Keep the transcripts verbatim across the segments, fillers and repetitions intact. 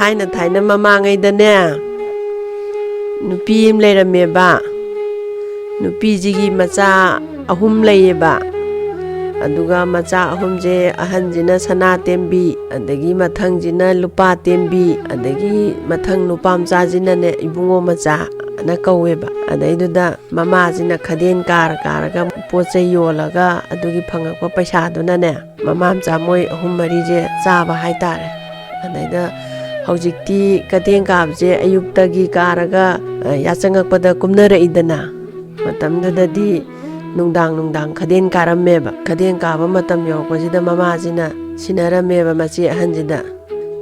ꯊꯥꯏꯅ ꯊꯥꯏꯅ ꯃꯃꯥꯡꯉꯩꯗꯅꯦ, ꯅꯨꯄꯤ ꯑꯃ ꯂꯩꯔꯝꯃꯦꯕ꯫ ꯅꯨꯄꯤꯁꯤꯒꯤ ꯃꯆꯥ ꯑꯍꯨꯝ ꯂꯩꯌꯦꯕ꯫ ꯑꯗꯨꯒ ꯃꯆꯥ ꯑꯍꯨꯝꯁꯦ, ꯑꯍꯟꯁꯤꯅ ꯁꯅꯥ ꯇꯦꯝꯕꯤ, ꯑꯗꯒꯤ ꯃꯊꯪꯁꯤꯅ ꯂꯨꯄꯥ ꯇꯦꯝꯕꯤ, ꯑꯗꯒꯤ ꯃꯊꯪ ꯅꯨꯄꯥ ꯃꯆꯥꯁꯤꯅꯅꯦ ꯏꯕꯨꯡꯉꯣ ꯃꯆꯥꯅ ꯀꯧꯋꯦꯕ꯫ ꯑꯗꯩꯗꯨꯗ ꯃꯃꯥꯁꯤꯅ ꯈꯗꯦꯟ ꯀꯥꯔ ꯀꯥꯔꯒ ꯄꯣꯠ ꯆꯩ ꯌꯣꯜꯂꯒ ꯑꯗꯨꯒꯤ ꯐꯪꯉꯛꯄ ꯄꯩꯁꯥꯗꯨꯅꯅꯦ, ꯃꯃꯥ ꯃꯆꯥ ꯃꯣꯏ ꯑꯍꯨꯝ ꯃꯔꯤꯁꯦ ꯆꯥꯕ ꯍꯥꯏꯇꯥꯔꯦ꯫ ꯑꯗꯩꯗ ꯍꯧꯖꯤꯛꯇꯤ ꯈꯗꯦꯟ ꯀꯥꯕꯁꯦ ꯑꯌꯨꯛꯇꯒꯤ ꯀꯥꯔꯒ, ꯑ, ꯌꯥꯆꯪꯉꯛꯄꯗ ꯀꯨꯝꯅꯔꯛꯏꯗꯅ꯫ ꯃꯇꯝꯗꯨꯗꯗꯤ ꯅꯨꯡꯗꯥꯡ ꯅꯨꯡꯗꯥꯡ ꯈꯗꯦꯟ ꯀꯥꯔꯝꯃꯦꯕ꯫ ꯈꯗꯦꯟ ꯀꯥꯕ ꯃꯇꯝ ꯌꯧꯔꯛꯄꯁꯤꯗ ꯃꯃꯥꯁꯤꯅ ꯁꯤꯟꯅꯔꯝꯃꯦꯕ ꯃꯆꯦ ꯑꯍꯟꯁꯤꯗ,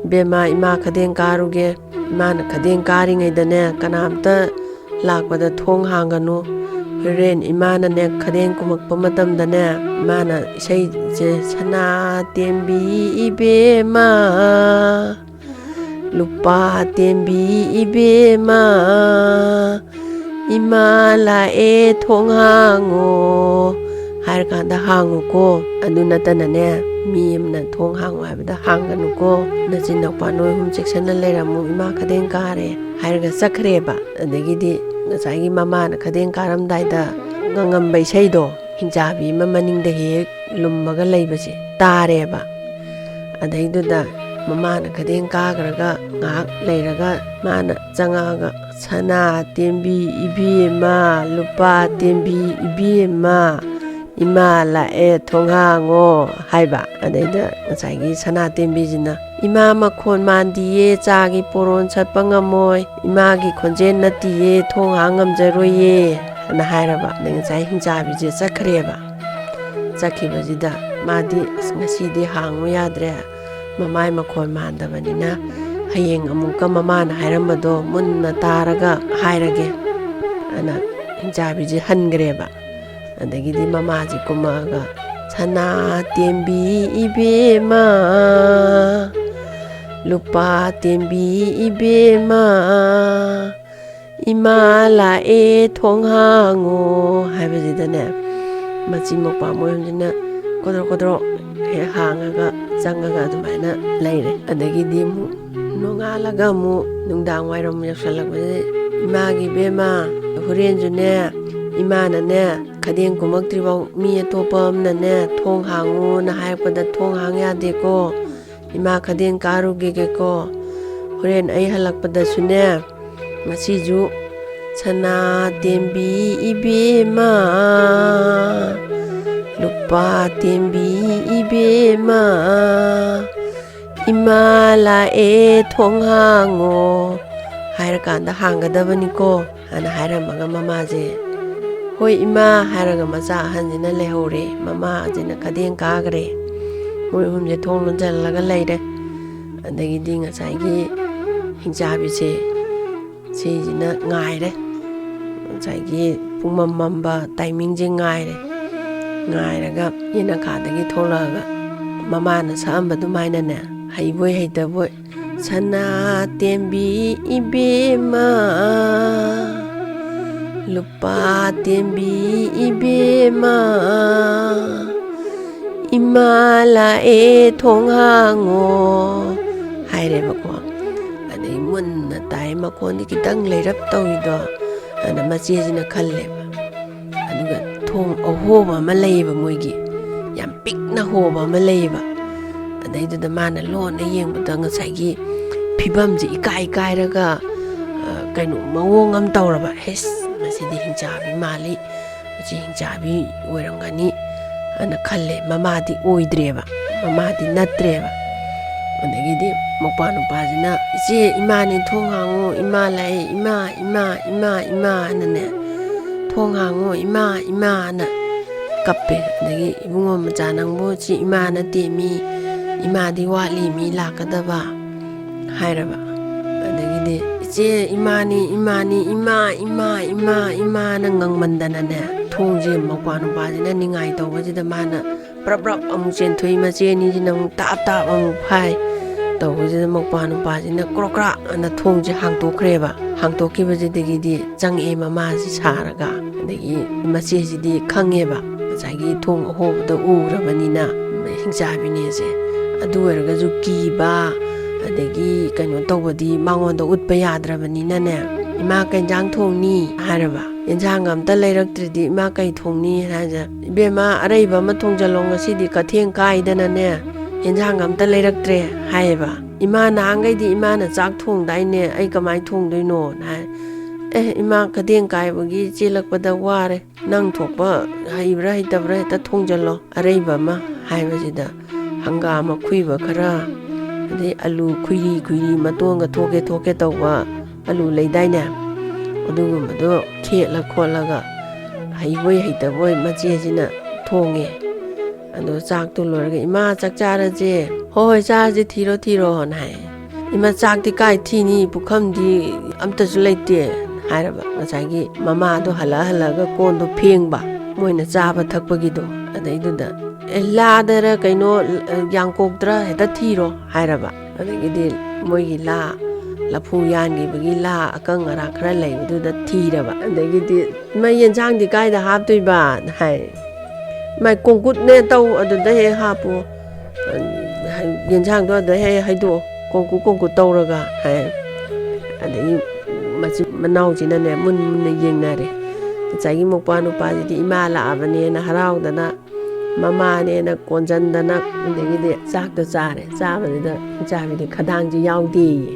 "ꯏꯕꯦꯝꯃ, ꯏꯃꯥ ꯈꯗꯦꯟ ꯀꯥꯔꯨꯒꯦ꯫ ꯏꯃꯥꯅ ꯈꯗꯦꯟ ꯀꯥꯔꯤꯉꯩꯗꯅꯦ, ꯀꯅꯥꯝꯇ ꯂꯥꯛꯄꯗ ꯊꯣꯡ ꯍꯥꯡꯒꯅꯨ꯫ ꯍꯣꯔꯦꯟ ꯏꯃꯥꯅꯅꯦ, ꯈꯗꯦꯟ ꯀꯨꯝꯃꯛꯄ ꯃꯇꯝꯗꯅꯦ, ꯏꯃꯥꯅ ꯏꯁꯩꯁꯦ, 'ꯁꯅꯥ ꯇꯦꯝꯕꯤ ꯏꯕꯦꯝꯃ, ꯂꯨꯄꯥ ꯇꯦꯝꯕꯤ ꯏꯕꯦꯝꯃ, ꯏꯃꯥ ꯂꯥꯛꯑꯦ, ꯊꯣꯡ ꯍꯥꯡꯉꯣ' ꯍꯥꯏꯔꯀꯥꯟꯗ ꯍꯥꯡꯉꯨꯀꯣ꯫ ꯑꯗꯨ ꯅꯠꯇꯅꯅꯦ, ꯃꯤ ꯑꯃꯅ ꯊꯣꯡ ꯍꯥꯡꯉꯣ ꯍꯥꯏꯕꯗ ꯍꯥꯡꯒꯅꯨꯀꯣ꯫ ꯅꯆꯤꯟ ꯅꯧꯄꯥ ꯅꯣꯏ ꯑꯍꯨꯝ ꯆꯦꯛꯁꯤꯟꯅ ꯂꯩꯔꯝꯃꯨ, ꯏꯃꯥ ꯈꯗꯦꯟ ꯀꯥꯔꯦ" ꯍꯥꯏꯔꯒ ꯆꯠꯈ꯭ꯔꯦꯕ꯫ ꯑꯗꯒꯤꯗꯤ ꯉꯁꯥꯏꯒꯤ ꯃꯃꯥꯅ ꯈꯗꯦꯟ ꯀꯥꯔꯝꯗꯥꯏꯗ ꯉꯪꯉꯝꯕ ꯏꯁꯩꯗꯣ, ꯍꯤꯡꯆꯥꯕꯤ ꯑꯃ ꯃꯅꯤꯡꯗ ꯍꯦꯛ ꯍꯦꯛ ꯂꯨꯝꯃꯒ ꯂꯩꯕꯁꯦ ꯇꯥꯔꯦꯕ꯫ ꯑꯗꯩꯗꯨꯗ ꯃꯃꯥꯅ ꯈꯗꯦꯟ ꯀꯥꯈ꯭ꯔꯒ ꯉꯥꯏꯍꯥꯛ ꯂꯩꯔꯒ ꯃꯥꯅ ꯆꯪꯉꯛꯑꯒ, "ꯁꯅꯥ ꯇꯦꯝꯕꯤ ꯏꯕꯦꯝꯃ, ꯂꯨꯄꯥ ꯇꯦꯝꯕꯤ ꯏꯕꯦꯝꯃ, ꯏꯃꯥ ꯂꯥꯛꯑꯦ, ꯊꯣꯡ ꯍꯥꯡꯉꯣ" ꯍꯥꯏꯕ꯫ ꯑꯗꯩꯗ ꯉꯁꯥꯏꯒꯤ ꯁꯅꯥ ꯇꯦꯝꯕꯤꯁꯤꯅ, "ꯏꯃꯥ ꯃꯈꯣꯟ ꯃꯥꯟꯗꯤꯌꯦ, ꯆꯥꯒꯤ ꯄꯣꯔꯣꯟ ꯁꯠꯄ ꯉꯝꯃꯣꯏ, ꯏꯃꯥꯒꯤ ꯈꯣꯟꯖꯦꯜ ꯅꯠꯇꯤꯌꯦ, ꯊꯣꯡ ꯍꯥꯡ ꯉꯝꯖꯔꯣꯏꯌꯦ" ꯑꯅ ꯍꯥꯏꯔꯕ꯫ ꯑꯗꯩ ꯉꯁꯥꯏ ꯍꯤꯡꯆꯥꯕꯤꯁꯦ ꯆꯠꯈ꯭ꯔꯦꯕ꯫ ꯆꯠꯈꯤꯕꯁꯤꯗ ꯃꯥꯗꯤ, "ꯑꯁ, ꯉꯁꯤꯗꯤ ꯍꯥꯡꯉꯨ ꯌꯥꯗ꯭ꯔꯦ, ꯃꯃꯥꯏ ꯃꯈꯣꯟ ꯃꯥꯟꯗꯕꯅꯤꯅ ꯍꯌꯦꯡ ꯑꯃꯨꯛꯀ ꯃꯃꯥꯅ ꯍꯥꯏꯔꯝꯕꯗꯣ ꯃꯨꯟꯅ ꯇꯥꯔꯒ ꯍꯥꯏꯔꯒꯦ" ꯑꯅ ꯍꯤꯡꯆꯥꯕꯤꯁꯦ ꯍꯟꯈ꯭ꯔꯦꯕ꯫ ꯑꯗꯒꯤꯗꯤ ꯃꯃꯥꯁꯦ ꯀꯨꯝꯃꯛꯑꯒ, "ꯁꯅꯥ ꯇꯦꯝꯕꯤ ꯏꯕꯦꯝꯃ, ꯂꯨꯄꯥ ꯇꯦꯝꯕꯤ ꯏꯕꯦꯝꯃ, ꯏꯃꯥ ꯂꯥꯛꯑꯦ, ꯊꯣꯡ ꯍꯥꯡꯉꯣ" ꯍꯥꯏꯕꯁꯤꯗꯅꯦ, ꯃꯆꯤꯟ ꯃꯧꯄ꯭ꯋꯥ ꯃꯣꯏ ꯑꯍꯨꯝꯁꯤꯅ ꯀꯣꯗ꯭ꯔꯣꯛ ꯀꯣꯗ꯭ꯔꯣꯛ ꯍꯦꯛ ꯍꯥꯡꯉꯒ ꯆꯪꯉꯒ ꯑꯗꯨꯃꯥꯏꯅ ꯂꯩꯔꯦ꯫ ꯑꯗꯒꯤꯗꯤ ꯑꯃꯨꯛ ꯅꯣꯡꯉꯥꯜꯂꯒ ꯑꯃꯨꯛ ꯅꯨꯡꯗꯥꯡ ꯋꯥꯏꯔꯝ ꯌꯧꯁꯜꯂꯛꯄꯁꯤꯗ, "ꯏꯃꯥꯒꯤ ꯏꯕꯦꯝꯃ, ꯍꯣꯔꯦꯟꯁꯨꯅꯦ, ꯏꯃꯥꯅꯅꯦ, ꯈꯗꯦꯡ ꯀꯨꯝꯃꯛꯇ꯭ꯔꯤꯐꯥꯎ ꯃꯤ ꯑꯇꯣꯞꯄ ꯑꯃꯅꯅꯦ ꯊꯣꯡ ꯍꯥꯡꯉꯨꯅ ꯍꯥꯏꯔꯛꯄꯗ ꯊꯣꯡ ꯍꯥꯡ ꯌꯥꯗꯦꯀꯣ꯫ ꯏꯃꯥ ꯈꯗꯦꯡ ꯀꯥꯔꯨꯒꯦꯒꯦꯀꯣ꯫ ꯍꯣꯔꯦꯟ ꯑꯩ ꯍꯜꯂꯛꯄꯗꯁꯨꯅꯦ, ꯉꯁꯤꯁꯨ ꯁꯅꯥ ꯇꯦꯝꯕꯤ ꯏꯕꯦꯝꯃ, ꯂꯨꯄꯥ ꯇꯦꯝꯕꯤ ꯏꯕꯦꯝꯃ, ꯏꯃꯥ ꯂꯥꯛꯑꯦ ꯊꯣꯡ ꯍꯥꯡꯉꯣ" ꯍꯥꯏꯔꯀꯥꯟꯗ ꯍꯥꯡꯒꯗꯕꯅꯤꯀꯣ꯫ ꯑꯅ ꯍꯥꯏꯔꯝꯃꯒ ꯃꯃꯥꯁꯦ, "ꯍꯣꯏ ꯏꯃꯥ" ꯍꯥꯏꯔꯒ ꯃꯆꯥ ꯑꯍꯟꯁꯤꯅ ꯂꯩꯍꯧꯔꯦ꯫ ꯃꯃꯥꯁꯤꯅ ꯈꯗꯦꯡ ꯀꯥꯈ꯭ꯔꯦ꯫ ꯃꯣꯏ ꯑꯍꯨꯝꯁꯦ ꯊꯣꯡ ꯂꯣꯟꯁꯤꯜꯂꯒ ꯂꯩꯔꯦ꯫ ꯑꯗꯒꯤꯗꯤ ꯉꯁꯥꯏꯒꯤ ꯍꯤꯡꯆꯥꯕꯤꯁꯦ, ꯁꯤꯁꯤꯅ ꯉꯥꯏꯔꯦ꯫ ꯉꯁꯥꯏꯒꯤ ꯄꯨꯡꯃꯝ ꯃꯝꯕ ꯇꯥꯏꯃꯤꯡꯁꯦ ꯉꯥꯏꯔꯦ꯫ ꯉꯥꯏꯔꯒ ꯌꯦꯅꯈꯥꯗꯒꯤ ꯊꯣꯛꯂꯛꯑꯒ ꯃꯃꯥꯅ ꯁꯛꯑꯝꯕ ꯑꯗꯨꯃꯥꯏꯅꯅꯦ, ꯍꯩꯕꯣꯏ ꯍꯩꯇꯕꯣꯏ, "ꯁꯅꯥ ꯇꯦꯝꯕꯤ ꯏꯕꯦꯝꯃ, ꯂꯨꯄꯥ ꯇꯦꯝꯕꯤ ꯏꯕꯦꯝꯃ, ꯏꯃꯥ ꯂꯥꯛꯑꯦ ꯊꯣꯡ ꯍꯥꯡꯉꯣ" ꯍꯥꯏꯔꯦꯕꯀꯣ꯫ ꯑꯗꯩ ꯃꯨꯟꯅ ꯇꯥꯏ, ꯃꯈꯣꯟꯗꯤ ꯈꯤꯇꯪ ꯂꯩꯔꯞ ꯇꯧꯏꯗꯣ꯫ ꯑꯗ ꯃꯆꯦꯁꯤꯅ ꯈꯜꯂꯦꯕ꯫ ꯑꯗꯨꯒ ꯊꯣꯡ ꯑꯍꯣꯕ ꯑꯃ ꯂꯩꯌꯦꯕ ꯃꯣꯏꯒꯤ, ꯌꯥꯝ ꯄꯤꯛꯅ ꯍꯣꯕ ꯑꯃ ꯂꯩꯌꯦꯕ꯫ ꯑꯗꯩꯗꯨꯗ ꯃꯥꯅ ꯂꯣꯟꯅ ꯌꯦꯡꯕꯗ ꯉꯁꯥꯏꯒꯤ ꯐꯤꯕꯝꯁꯦ ꯏꯀꯥꯏ ꯀꯥꯏꯔꯒ, ꯑ, ꯀꯩꯅꯣ ꯃꯑꯣꯡ ꯑꯃ ꯇꯧꯔꯕ꯫ "ꯍꯦꯁ, ꯃꯁꯤꯗꯤ ꯍꯤꯡꯆꯥꯕꯤ ꯃꯥꯜꯂꯤ, ꯃꯁꯤ ꯍꯤꯡꯆꯥꯕꯤ ꯑꯣꯏꯔꯝꯒꯅꯤ" ꯑꯅ ꯈꯜꯂꯦ꯫ ꯃꯃꯥꯗꯤ ꯑꯣꯏꯗ꯭ꯔꯦꯕ, ꯃꯃꯥꯗꯤ ꯅꯠꯇ꯭ꯔꯦꯕ꯫ ꯑꯗꯒꯤꯗꯤ ꯃꯧꯄ꯭ꯋꯥ ꯅꯨꯄꯥꯁꯤꯅ, "ꯏꯆꯦ, ꯏꯃꯥꯅꯦ, ꯊꯣꯡ ꯍꯥꯡꯉꯣ, ꯏꯃꯥ ꯂꯥꯛꯑꯦ, ꯏꯃꯥ, ꯏꯃꯥ, ꯏꯃꯥ, ꯏꯃꯥ" ꯑꯅꯅꯦ, "ꯊꯣꯡ ꯍꯥꯡꯉꯣ, ꯏꯃꯥ, ꯏꯃꯥ" ꯑꯅ ꯀꯞꯄꯦ꯫ ꯑꯗꯒꯤ, "ꯏꯕꯨꯡꯉꯣ ꯃꯆꯥ, ꯅꯪꯕꯨ ꯁꯤ ꯏꯃꯥ ꯅꯠꯇꯦ, ꯃꯤ, ꯏꯃꯥꯗꯤ ꯋꯥꯠꯂꯤ, ꯃꯤ ꯂꯥꯛꯀꯗꯕ" ꯍꯥꯏꯔꯕ꯫ ꯑꯗꯒꯤꯗꯤ, "ꯏꯆꯦ, ꯏꯃꯥꯅꯤ, ꯏꯃꯥꯅꯤ, ꯏꯃꯥ, ꯏꯃꯥ, ꯏꯃꯥ, ꯏꯃꯥꯅ" ꯉꯪꯃꯟꯗꯅꯅꯦ, ꯊꯣꯡꯁꯦ ꯃꯧꯄ꯭ꯋꯥ ꯅꯨꯄꯥꯁꯤꯅ ꯅꯤꯡꯉꯥꯏ ꯇꯧꯕꯁꯤꯗ ꯃꯥꯅ ꯄ꯭ꯔꯞ ꯄ꯭ꯔꯞ ꯑꯃꯨꯛ ꯆꯦꯟꯊꯣꯛꯏ, ꯃꯆꯦ ꯑꯅꯤꯁꯤꯅ ꯑꯃꯨꯛ ꯇꯥꯞ ꯇꯥꯞ ꯑꯃꯨꯛ ꯐꯥꯏ꯫ ꯇꯧꯕꯁꯤꯗ ꯃꯧꯄ꯭ꯋꯥ ꯅꯨꯄꯥꯁꯤꯅ ꯀ꯭ꯔꯣꯛ ꯀ꯭ꯔꯥꯛ ꯑꯅ ꯊꯣꯡꯁꯦ ꯍꯥꯡꯇꯣꯛꯈ꯭ꯔꯦꯕ꯫ ꯍꯥꯡꯇꯣꯛꯈꯤꯕꯁꯤꯗꯒꯤꯗꯤ ꯆꯪꯉꯛꯑꯦ ꯃꯃꯥꯁꯤ ꯁꯥꯔꯒ꯫ ꯑꯗꯒꯤ ꯃꯆꯦꯁꯤꯗꯤ ꯈꯪꯉꯦꯕ, ꯉꯁꯥꯏꯒꯤ ꯊꯣꯡ ꯑꯍꯣꯕꯗ ꯎꯈ꯭ꯔꯕꯅꯤꯅ ꯍꯤꯡꯆꯥꯕꯤꯅꯦꯁꯦ꯫ ꯑꯗꯨ ꯑꯣꯏꯔꯒꯁꯨ ꯀꯤꯕ, ꯑꯗꯒꯤ ꯀꯩꯅꯣ ꯇꯧꯕꯗꯤ ꯃꯉꯣꯟꯗ ꯎꯠꯄ ꯌꯥꯗ꯭ꯔꯕꯅꯤꯅꯅꯦ, "ꯏꯃꯥ, ꯀꯩ ꯏꯟꯖꯥꯡ ꯊꯣꯡꯅꯤ?" ꯍꯥꯏꯔꯕ꯫ "ꯏꯟꯖꯥꯡ ꯑꯝꯇ ꯂꯩꯔꯛꯇ꯭ꯔꯗꯤ ꯏꯃꯥ ꯀꯩ ꯊꯣꯡꯅꯤ?" ꯍꯥꯏꯁꯦ, "ꯏꯕꯦꯝꯃ, ꯑꯔꯩꯕ ꯑꯃ ꯊꯣꯡꯖꯜꯂꯣ, ꯉꯁꯤꯗꯤ ꯀꯊꯦꯡ ꯀꯥꯏꯗꯅꯅꯦ ꯏꯟꯖꯥꯡ ꯑꯝꯇ ꯂꯩꯔꯛꯇ꯭ꯔꯦ" ꯍꯥꯏꯌꯦꯕ꯫ "ꯏꯃꯥ, ꯅꯍꯥꯟꯈꯩꯗꯤ ꯏꯃꯥꯅ ꯆꯥꯛ ꯊꯣꯡꯗꯥꯏꯅꯦ, ꯑꯩ ꯀꯃꯥꯏꯅ ꯊꯣꯡꯗꯣꯏꯅꯣ?" ꯍꯥꯏ꯫ "ꯑꯦ, ꯏꯃꯥ, ꯀꯊꯦꯡ ꯀꯥꯏꯕꯒꯤ ꯆꯦꯜꯂꯛꯄꯗ ꯋꯥꯔꯦ, ꯅꯪ ꯊꯣꯛꯄ ꯍꯩꯕ꯭ꯔꯥ ꯍꯩꯇꯕ꯭ꯔꯥ ꯍꯦꯛꯇ ꯊꯣꯡꯖꯜꯂꯣ ꯑꯔꯩꯕ ꯑꯃ" ꯍꯥꯏꯕꯁꯤꯗ, ꯍꯪꯒꯥꯝ ꯑꯈꯨꯏꯕ ꯈꯔ, ꯑꯗꯩ ꯑꯂꯨ ꯈꯨꯏꯔꯤ ꯈꯨꯏꯔꯤ ꯃꯇꯣꯟꯒ ꯊꯣꯛꯀꯦ ꯊꯣꯛꯀꯦ ꯇꯧꯕ ꯑꯂꯨ ꯂꯩꯗꯥꯏꯅꯦ, ꯑꯗꯨꯒꯨꯝꯕꯗꯣ ꯈꯦꯠꯂ ꯈꯣꯠꯂꯒ, ꯍꯩꯕꯣꯏ ꯍꯩꯇꯕꯣꯏ ꯃꯆꯦꯁꯤꯅ ꯊꯣꯡꯉꯦ꯫ ꯑꯗꯣ ꯆꯥꯛꯇꯣ ꯂꯣꯏꯔꯒ, "ꯏꯃꯥ, ꯆꯥꯛ ꯆꯥꯔꯁꯦ?" "ꯍꯣꯏ, ꯍꯣꯏ, ꯆꯥꯔꯁꯦ, ꯊꯤꯔꯣ, ꯊꯤꯔꯣꯅ" ꯍꯥꯏ꯫ "ꯏꯃꯥ, ꯆꯥꯛꯇꯤ ꯀꯥꯏ ꯊꯤꯅꯤ? ꯄꯨꯈꯝꯗꯤ ꯑꯝꯇꯁꯨ ꯂꯩꯇꯦ" ꯍꯥꯏꯔꯕ꯫ ꯉꯁꯥꯏꯒꯤ ꯃꯃꯥꯗꯣ ꯍꯜꯂ ꯍꯜꯂꯒ ꯀꯣꯟꯗꯣ ꯐꯦꯡꯕ, ꯃꯣꯏꯅ ꯆꯥꯕ ꯊꯛꯄꯒꯤꯗꯣ꯫ ꯑꯗꯩꯗꯨꯗ, "ꯑꯦ, ꯂꯥꯗꯔ ꯀꯩꯅꯣ, ꯌꯥꯡꯀꯣꯛꯇꯔ ꯍꯦꯛꯇ ꯊꯤꯔꯣ" ꯍꯥꯏꯔꯕ꯫ ꯑꯗꯒꯤꯗꯤ ꯃꯣꯏꯒꯤ ꯂꯥ, ꯂꯐꯨ ꯌꯥꯟꯈꯤꯕꯒꯤ ꯂꯥ ꯑꯀꯪ ꯑꯔꯥꯛ ꯈꯔ ꯂꯩꯕꯗꯨꯗ ꯊꯤꯔꯕ꯫ ꯑꯗꯒꯤꯗꯤ, "ꯏꯃꯥ, ꯌꯦꯟꯁꯥꯡꯗꯤ ꯀꯥꯏꯗ ꯍꯥꯞꯇꯣꯏꯕ?" ꯍꯥꯏ꯫ "ꯃꯥꯏ ꯀꯣꯡꯀꯨꯠꯅꯦ ꯇꯧ, ꯑꯗꯨꯗ ꯍꯦꯛ ꯍꯥꯞꯄꯣ, ꯌꯦꯟꯁꯥꯡꯗꯣ ꯑꯗꯨꯗ ꯍꯦꯛ ꯍꯩꯗꯣꯛꯑꯣ, ꯀꯣꯡꯀꯨꯠ ꯀꯣꯡꯀꯨꯠ ꯇꯧꯔꯒ" ꯍꯥꯏ꯫ ꯑꯗꯒꯤ ꯃꯆꯤꯟ ꯃꯅꯥꯎꯁꯤꯅꯅꯦ ꯃꯨꯟ ꯃꯨꯟꯅ ꯌꯦꯡꯅꯔꯦ꯫ ꯉꯁꯥꯏꯒꯤ ꯃꯧꯄ꯭ꯋꯥ ꯅꯨꯄꯥꯁꯤꯗꯤ ꯏꯃꯥ ꯂꯥꯛꯑꯕꯅꯦꯅ ꯍꯔꯥꯎꯗꯅ, ꯃꯃꯥꯅꯦꯅ ꯀꯣꯟꯖꯟꯗꯅ, ꯑꯗꯒꯤꯗꯤ ꯆꯥꯛꯇꯣ ꯆꯥꯔꯦ꯫ ꯆꯥꯕꯗꯨꯗ ꯏꯆꯥꯕꯤꯗꯤ ꯈꯗꯥꯡꯁꯦ ꯌꯥꯎꯗꯦꯌꯦ꯫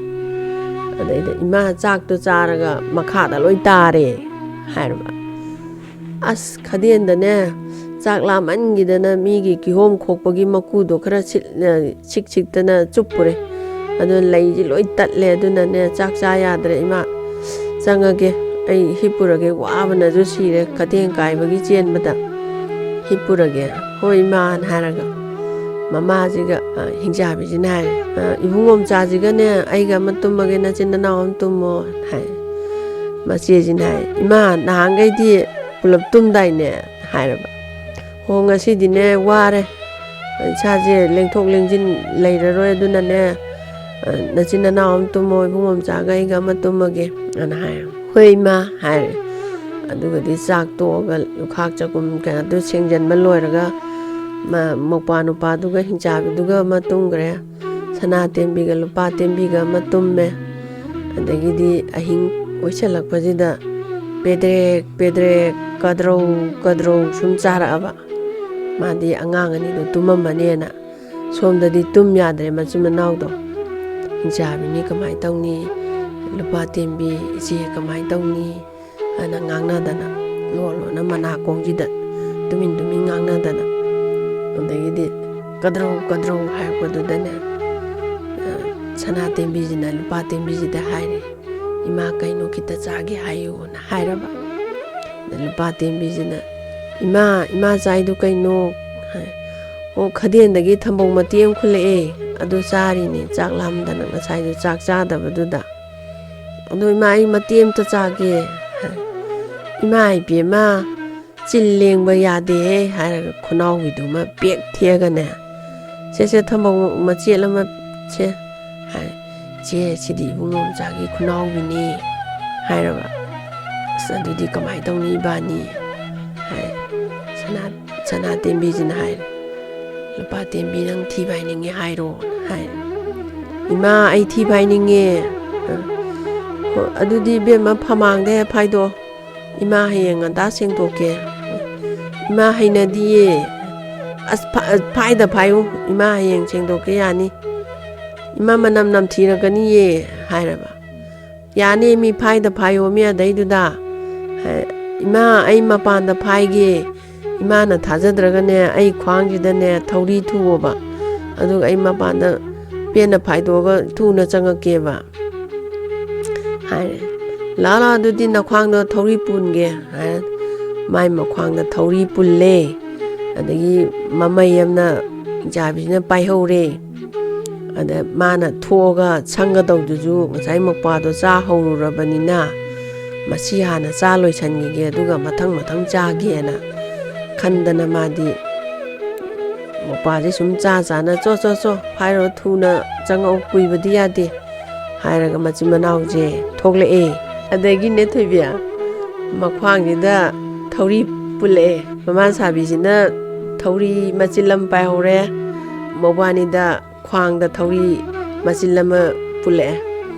ꯑꯗꯩꯗ, "ꯏꯃꯥ, ꯆꯥꯛꯇꯣ ꯆꯥꯔꯒ ꯃꯈꯥꯗ ꯂꯣꯏ ꯇꯥꯔꯦ" ꯍꯥꯏꯔꯕ꯫ ꯑꯁ, ꯈꯗꯦꯟꯗꯅꯦ, ꯆꯥꯛ ꯂꯥꯝꯃꯟꯈꯤꯗꯅ ꯃꯤꯒꯤ ꯀꯤꯍꯣꯝ ꯈꯣꯛꯄꯒꯤ ꯃꯀꯨꯗꯣ ꯈꯔ ꯁꯤꯠ-, ꯁꯤꯛ ꯁꯤꯛꯇꯅ ꯆꯨꯞꯄꯨꯔꯦ꯫ ꯑꯗꯨ ꯂꯩꯁꯦ ꯂꯣꯏ ꯇꯠꯂꯦ꯫ ꯑꯗꯨꯅꯅꯦ, "ꯆꯥꯛ ꯆꯥ ꯌꯥꯗ꯭ꯔꯦ ꯏꯃꯥ, ꯆꯪꯉꯒꯦ, ꯑꯩ ꯍꯤꯞꯄꯨꯔꯒꯦ, ꯋꯥꯕꯅꯁꯨ ꯁꯤꯔꯦ, ꯈꯗꯦꯡ ꯀꯥꯏꯕꯒꯤ ꯆꯦꯟꯕꯗ ꯍꯤꯞꯄꯨꯔꯒꯦ"꯫ "ꯍꯣꯏ ꯏꯃꯥꯅ" ꯍꯥꯏꯔꯒ, ꯃꯃꯥꯁꯤꯒ, ꯑ, ꯍꯤꯡꯆꯥꯕꯤꯁꯤꯅ ꯍꯥꯏꯔꯦ, "ꯑ, ꯏꯕꯨꯡꯉꯣ ꯃꯆꯥꯁꯤꯒꯅꯦ ꯑꯩꯒ ꯑꯃ ꯇꯨꯝꯃꯒꯦ, ꯅꯆꯤꯟ ꯅꯅꯥꯎ ꯑꯃ ꯇꯨꯝꯃꯣ" ꯍꯥꯏ꯫ ꯃꯆꯦꯁꯤꯅ ꯍꯥꯏ, "ꯏꯃꯥ, ꯅꯍꯥꯟꯈꯩꯗꯤ ꯄꯨꯂꯞ ꯇꯨꯝꯗꯥꯏꯅꯦ?" ꯍꯥꯏꯔꯕ꯫ "ꯍꯣ, ꯉꯁꯤꯗꯤꯅꯦ ꯋꯥꯔꯦ, ꯏꯁꯥꯁꯦ ꯂꯦꯡꯊꯣꯛ ꯂꯦꯡꯁꯤꯟ ꯂꯩꯔꯔꯣꯏ, ꯑꯗꯨꯅꯅꯦ, ꯑ, ꯅꯆꯤꯟ ꯅꯅꯥꯎ ꯑꯃ ꯇꯨꯝꯃꯣ, ꯏꯕꯨꯡꯉꯣ ꯃꯆꯥꯒ ꯑꯩꯒ ꯑꯃ ꯇꯨꯝꯃꯒꯦ" ꯑꯅ ꯍꯥꯏ꯫ "ꯍꯣꯏ ꯏꯃꯥ" ꯍꯥꯏꯔꯦ꯫ ꯑꯗꯨꯒꯗꯤ ꯆꯥꯛ ꯇꯣꯛꯑꯒ ꯂꯨꯈꯥꯛ ꯆꯒꯨꯝ ꯀꯩꯅꯣꯗꯨ ꯁꯦꯡꯖꯟꯕ ꯂꯣꯏꯔꯒ, ꯃ-, ꯃꯧꯄ꯭ꯋꯥ ꯅꯨꯄꯥꯗꯨꯒ ꯍꯤꯡꯆꯥꯕꯤꯗꯨꯒ ꯑꯃ ꯇꯨꯝꯈ꯭ꯔꯦ꯫ ꯁꯅꯥ ꯇꯦꯟꯕꯤꯒ ꯂꯨꯄꯥ ꯇꯦꯟꯕꯤꯒ ꯑꯃ ꯇꯨꯝꯃꯦ꯫ ꯑꯗꯒꯤꯗꯤ ꯑꯍꯤꯡ ꯑꯣꯏꯁꯜꯂꯛꯄꯁꯤꯗ ꯄꯦꯗ꯭ꯔꯦꯛ ꯄꯦꯗ꯭ꯔꯦꯛ, ꯀꯗ꯭ꯔꯧ ꯀꯗ꯭ꯔꯧ ꯁꯨꯝ ꯆꯥꯔꯛꯑꯕ꯫ ꯃꯥꯗꯤ ꯑꯉꯥꯡ ꯑꯅꯤꯗꯣ ꯇꯨꯝꯃꯝꯃꯅꯦꯅ꯫ ꯁꯣꯝꯗꯗꯤ ꯇꯨꯝ ꯌꯥꯗ꯭ꯔꯦ ꯃꯆꯤꯟ ꯃꯅꯥꯎꯗꯣ꯫ "ꯍꯤꯡꯆꯥꯕꯤꯅꯤ ꯀꯃꯥꯏꯅ ꯇꯧꯅꯤ? ꯂꯨꯄꯥ ꯇꯦꯟꯕꯤ ꯏꯆꯦ ꯀꯃꯥꯏꯅ ꯇꯧꯅꯤ?" ꯍꯥꯏꯅ ꯉꯥꯡꯅꯗꯅ, ꯂꯣꯟ ꯂꯣꯟꯅ ꯃꯅꯥꯀꯣꯡꯁꯤꯗ ꯇꯨꯃꯤꯟ ꯇꯨꯃꯤꯟ ꯉꯥꯡꯅꯗꯅ꯫ ꯑꯗꯒꯤꯗꯤ ꯀꯗ꯭ꯔꯧ ꯀꯗ꯭ꯔꯧ ꯍꯥꯏꯔꯛꯄꯗꯨꯗꯅꯦ, ꯑ, ꯁꯅꯥ ꯇꯦꯟꯕꯤꯁꯤꯅ ꯂꯨꯄꯥ ꯇꯦꯟꯕꯤꯁꯤꯗ ꯍꯥꯏꯔꯦ, "ꯏꯃꯥ, ꯀꯩꯅꯣ ꯈꯤꯇ ꯆꯥꯒꯦ ꯍꯥꯏꯌꯨꯅ" ꯍꯥꯏꯔꯕ꯫ ꯑꯗ ꯂꯨꯄꯥ ꯇꯦꯟꯕꯤꯁꯤꯅ, "ꯏꯃꯥ, ꯏꯃꯥ ꯆꯥꯏꯗꯨ ꯀꯩꯅꯣ?" ꯍꯥꯏ꯫ "ꯑꯣ, ꯈꯗꯦꯟꯗꯒꯤ ꯊꯝꯕꯧ ꯃꯇꯦꯛ ꯑꯃ ꯈꯨꯜꯂꯛꯑꯦ, ꯑꯗꯨ ꯆꯥꯔꯤꯅꯦ, ꯆꯥꯛ ꯂꯥꯝꯗꯅ ꯉꯁꯥꯏꯁꯨ ꯆꯥꯛ ꯆꯥꯗꯕꯗꯨꯗ꯫ ꯑꯗꯣ ꯏꯃꯥ, ꯑꯩ ꯃꯇꯦꯛ ꯑꯃꯇ ꯆꯥꯒꯦ꯫" ꯍꯥꯏ꯫ "ꯏꯃꯥ ꯏꯕꯦꯝꯃ, ꯆꯤꯜ ꯂꯦꯡꯕ ꯌꯥꯗꯦꯍꯦ" ꯍꯥꯏꯔꯒ ꯈꯨꯅꯥꯎꯕꯤꯗꯨꯃ ꯄꯦꯛ ꯊꯦꯛꯑꯒꯅꯦ, "ꯁꯦ, ꯁꯦ, ꯊꯝꯕꯧ ꯃꯆꯦꯠ ꯑꯃ ꯁꯦ" ꯍꯥꯏ꯫ "ꯆꯦ, ꯁꯤꯗꯤ ꯏꯕꯨꯡꯉꯣ ꯃꯆꯥꯒꯤ ꯈꯨꯅꯥꯎꯕꯤꯅꯦ" ꯍꯥꯏꯔꯕ꯫ "ꯑꯁ, ꯑꯗꯨꯗꯤ ꯀꯃꯥꯏꯅ ꯇꯧꯅꯤ ꯏꯕꯥꯅꯤ?" ꯍꯥꯏ꯫ ꯁꯅꯥ, ꯁꯅꯥ ꯇꯦꯟꯕꯤꯁꯤꯅ ꯍꯥꯏꯔꯦ, "ꯂꯨꯄꯥ ꯇꯦꯟꯕꯤ, ꯅꯪ ꯊꯤ ꯐꯥꯏꯅꯤꯡꯉꯦ ꯍꯥꯏꯔꯣ?" ꯍꯥꯏ꯫ "ꯏꯃꯥ, ꯑꯩ ꯊꯤ ꯐꯥꯏꯅꯤꯡꯉꯦ꯫" "ꯑ, ꯍꯣ, ꯑꯗꯨꯗꯤ ꯏꯕꯦꯝꯃ ꯐꯃꯥꯡꯗ ꯍꯦꯛ ꯐꯥꯏꯗꯣꯛꯑꯣ꯫ ꯏꯃꯥ ꯍꯌꯦꯡ ꯉꯟꯇꯥ ꯁꯦꯡꯗꯣꯛꯀꯦ꯫" "ꯏꯃꯥ ꯍꯩꯅꯗꯤꯌꯦ꯫" "ꯑꯁ, ꯐ-, ꯐꯥꯏꯗ ꯐꯥꯏꯌꯨ, ꯏꯃꯥ ꯍꯌꯦꯡ ꯁꯦꯡꯗꯣꯛꯀꯦ ꯌꯥꯅꯤ꯫" "ꯏꯃꯥ, ꯃꯅꯝ ꯅꯝꯊꯤꯔꯛꯀꯅꯤꯌꯦ" ꯍꯥꯏꯔꯕ꯫ "ꯌꯥꯅꯤ ꯃꯤ, ꯐꯥꯏꯗ ꯐꯥꯏꯌꯣ ꯃꯤ ꯑꯗꯩꯗꯨꯗ꯫" ꯍꯥꯏ, "ꯏꯃꯥ, ꯑꯩ ꯃꯄꯥꯟꯗ ꯐꯥꯏꯒꯦ, ꯏꯃꯥꯅ ꯊꯥꯖꯗ꯭ꯔꯒꯅꯦ ꯑꯩ ꯈ꯭ꯋꯥꯡꯁꯤꯗꯅꯦ ꯊꯧꯔꯤ ꯊꯨꯑꯣꯕ, ꯑꯗꯨꯒ ꯑꯩ ꯃꯄꯥꯟꯗ ꯄꯦꯟꯅ ꯐꯥꯏꯗꯣꯛꯑꯒ ꯊꯨꯅ ꯆꯪꯉꯛꯀꯦꯕ" ꯍꯥꯏꯔꯦ꯫ "ꯂꯥꯛꯑꯣ, ꯂꯥꯛꯑꯣ, ꯑꯗꯨꯗꯤ ꯅꯈ꯭ꯋꯥꯡꯗꯣ ꯊꯧꯔꯤ ꯄꯨꯟꯒꯦ" ꯍꯥꯏꯔ ꯃꯥꯏ ꯃꯈ꯭ꯋꯥꯡꯗ ꯊꯧꯔꯤ ꯄꯨꯜꯂꯦ꯫ ꯑꯗꯒꯤ ꯃꯃꯩ ꯑꯃꯅ ꯍꯤꯡꯆꯥꯕꯤꯁꯤꯅ ꯄꯥꯏꯍꯧꯔꯦ꯫ ꯑꯗ ꯃꯥꯅ ꯊꯣꯛꯑꯒ ꯁꯪꯒꯗꯧꯗꯨꯁꯨ ꯉꯁꯥꯏ ꯃꯧꯄ꯭ꯋꯥꯗꯣ ꯆꯥ ꯍꯧꯔꯨꯔꯕꯅꯤꯅ, ꯃꯁꯤ ꯍꯥꯟꯅ ꯆꯥ ꯂꯣꯏꯁꯟꯈꯤꯒꯦ, ꯑꯗꯨꯒ ꯃꯊꯪ ꯃꯊꯪ ꯆꯥꯒꯦꯅ ꯈꯟꯗꯅ ꯃꯥꯗꯤ ꯃꯧꯄ꯭ꯋꯥꯁꯦ ꯁꯨꯝ ꯆꯥ ꯆꯥꯅ, "ꯆꯣ, ꯆꯣ, ꯆꯣ, ꯍꯥꯏꯔꯣ, ꯊꯨꯅ ꯆꯪꯉꯛꯑꯣ, ꯀꯨꯏꯕꯗꯤ ꯌꯥꯗꯦ" ꯍꯥꯏꯔꯒ ꯃꯆꯤꯟ ꯃꯅꯥꯎꯁꯦ ꯊꯣꯛꯂꯛꯑꯦ꯫ ꯑꯗꯒꯤꯅꯦ ꯊꯣꯏꯕꯤ, ꯃꯈ꯭ꯋꯥꯡꯁꯤꯗ ꯊꯧꯔꯤ ꯄꯨꯜꯂꯛꯑꯦ꯫ ꯃꯃꯥ ꯁꯥꯕꯤꯁꯤꯅ ꯊꯧꯔꯤ ꯃꯆꯤꯜ ꯑꯃ ꯄꯥꯏꯍꯧꯔꯦ꯫ ꯃꯧꯕꯥꯅꯤꯗ ꯈ꯭ꯋꯥꯡꯗ ꯊꯧꯔꯤ ꯃꯆꯤꯜ ꯑꯃ ꯄꯨꯜꯂꯛꯑꯦ꯫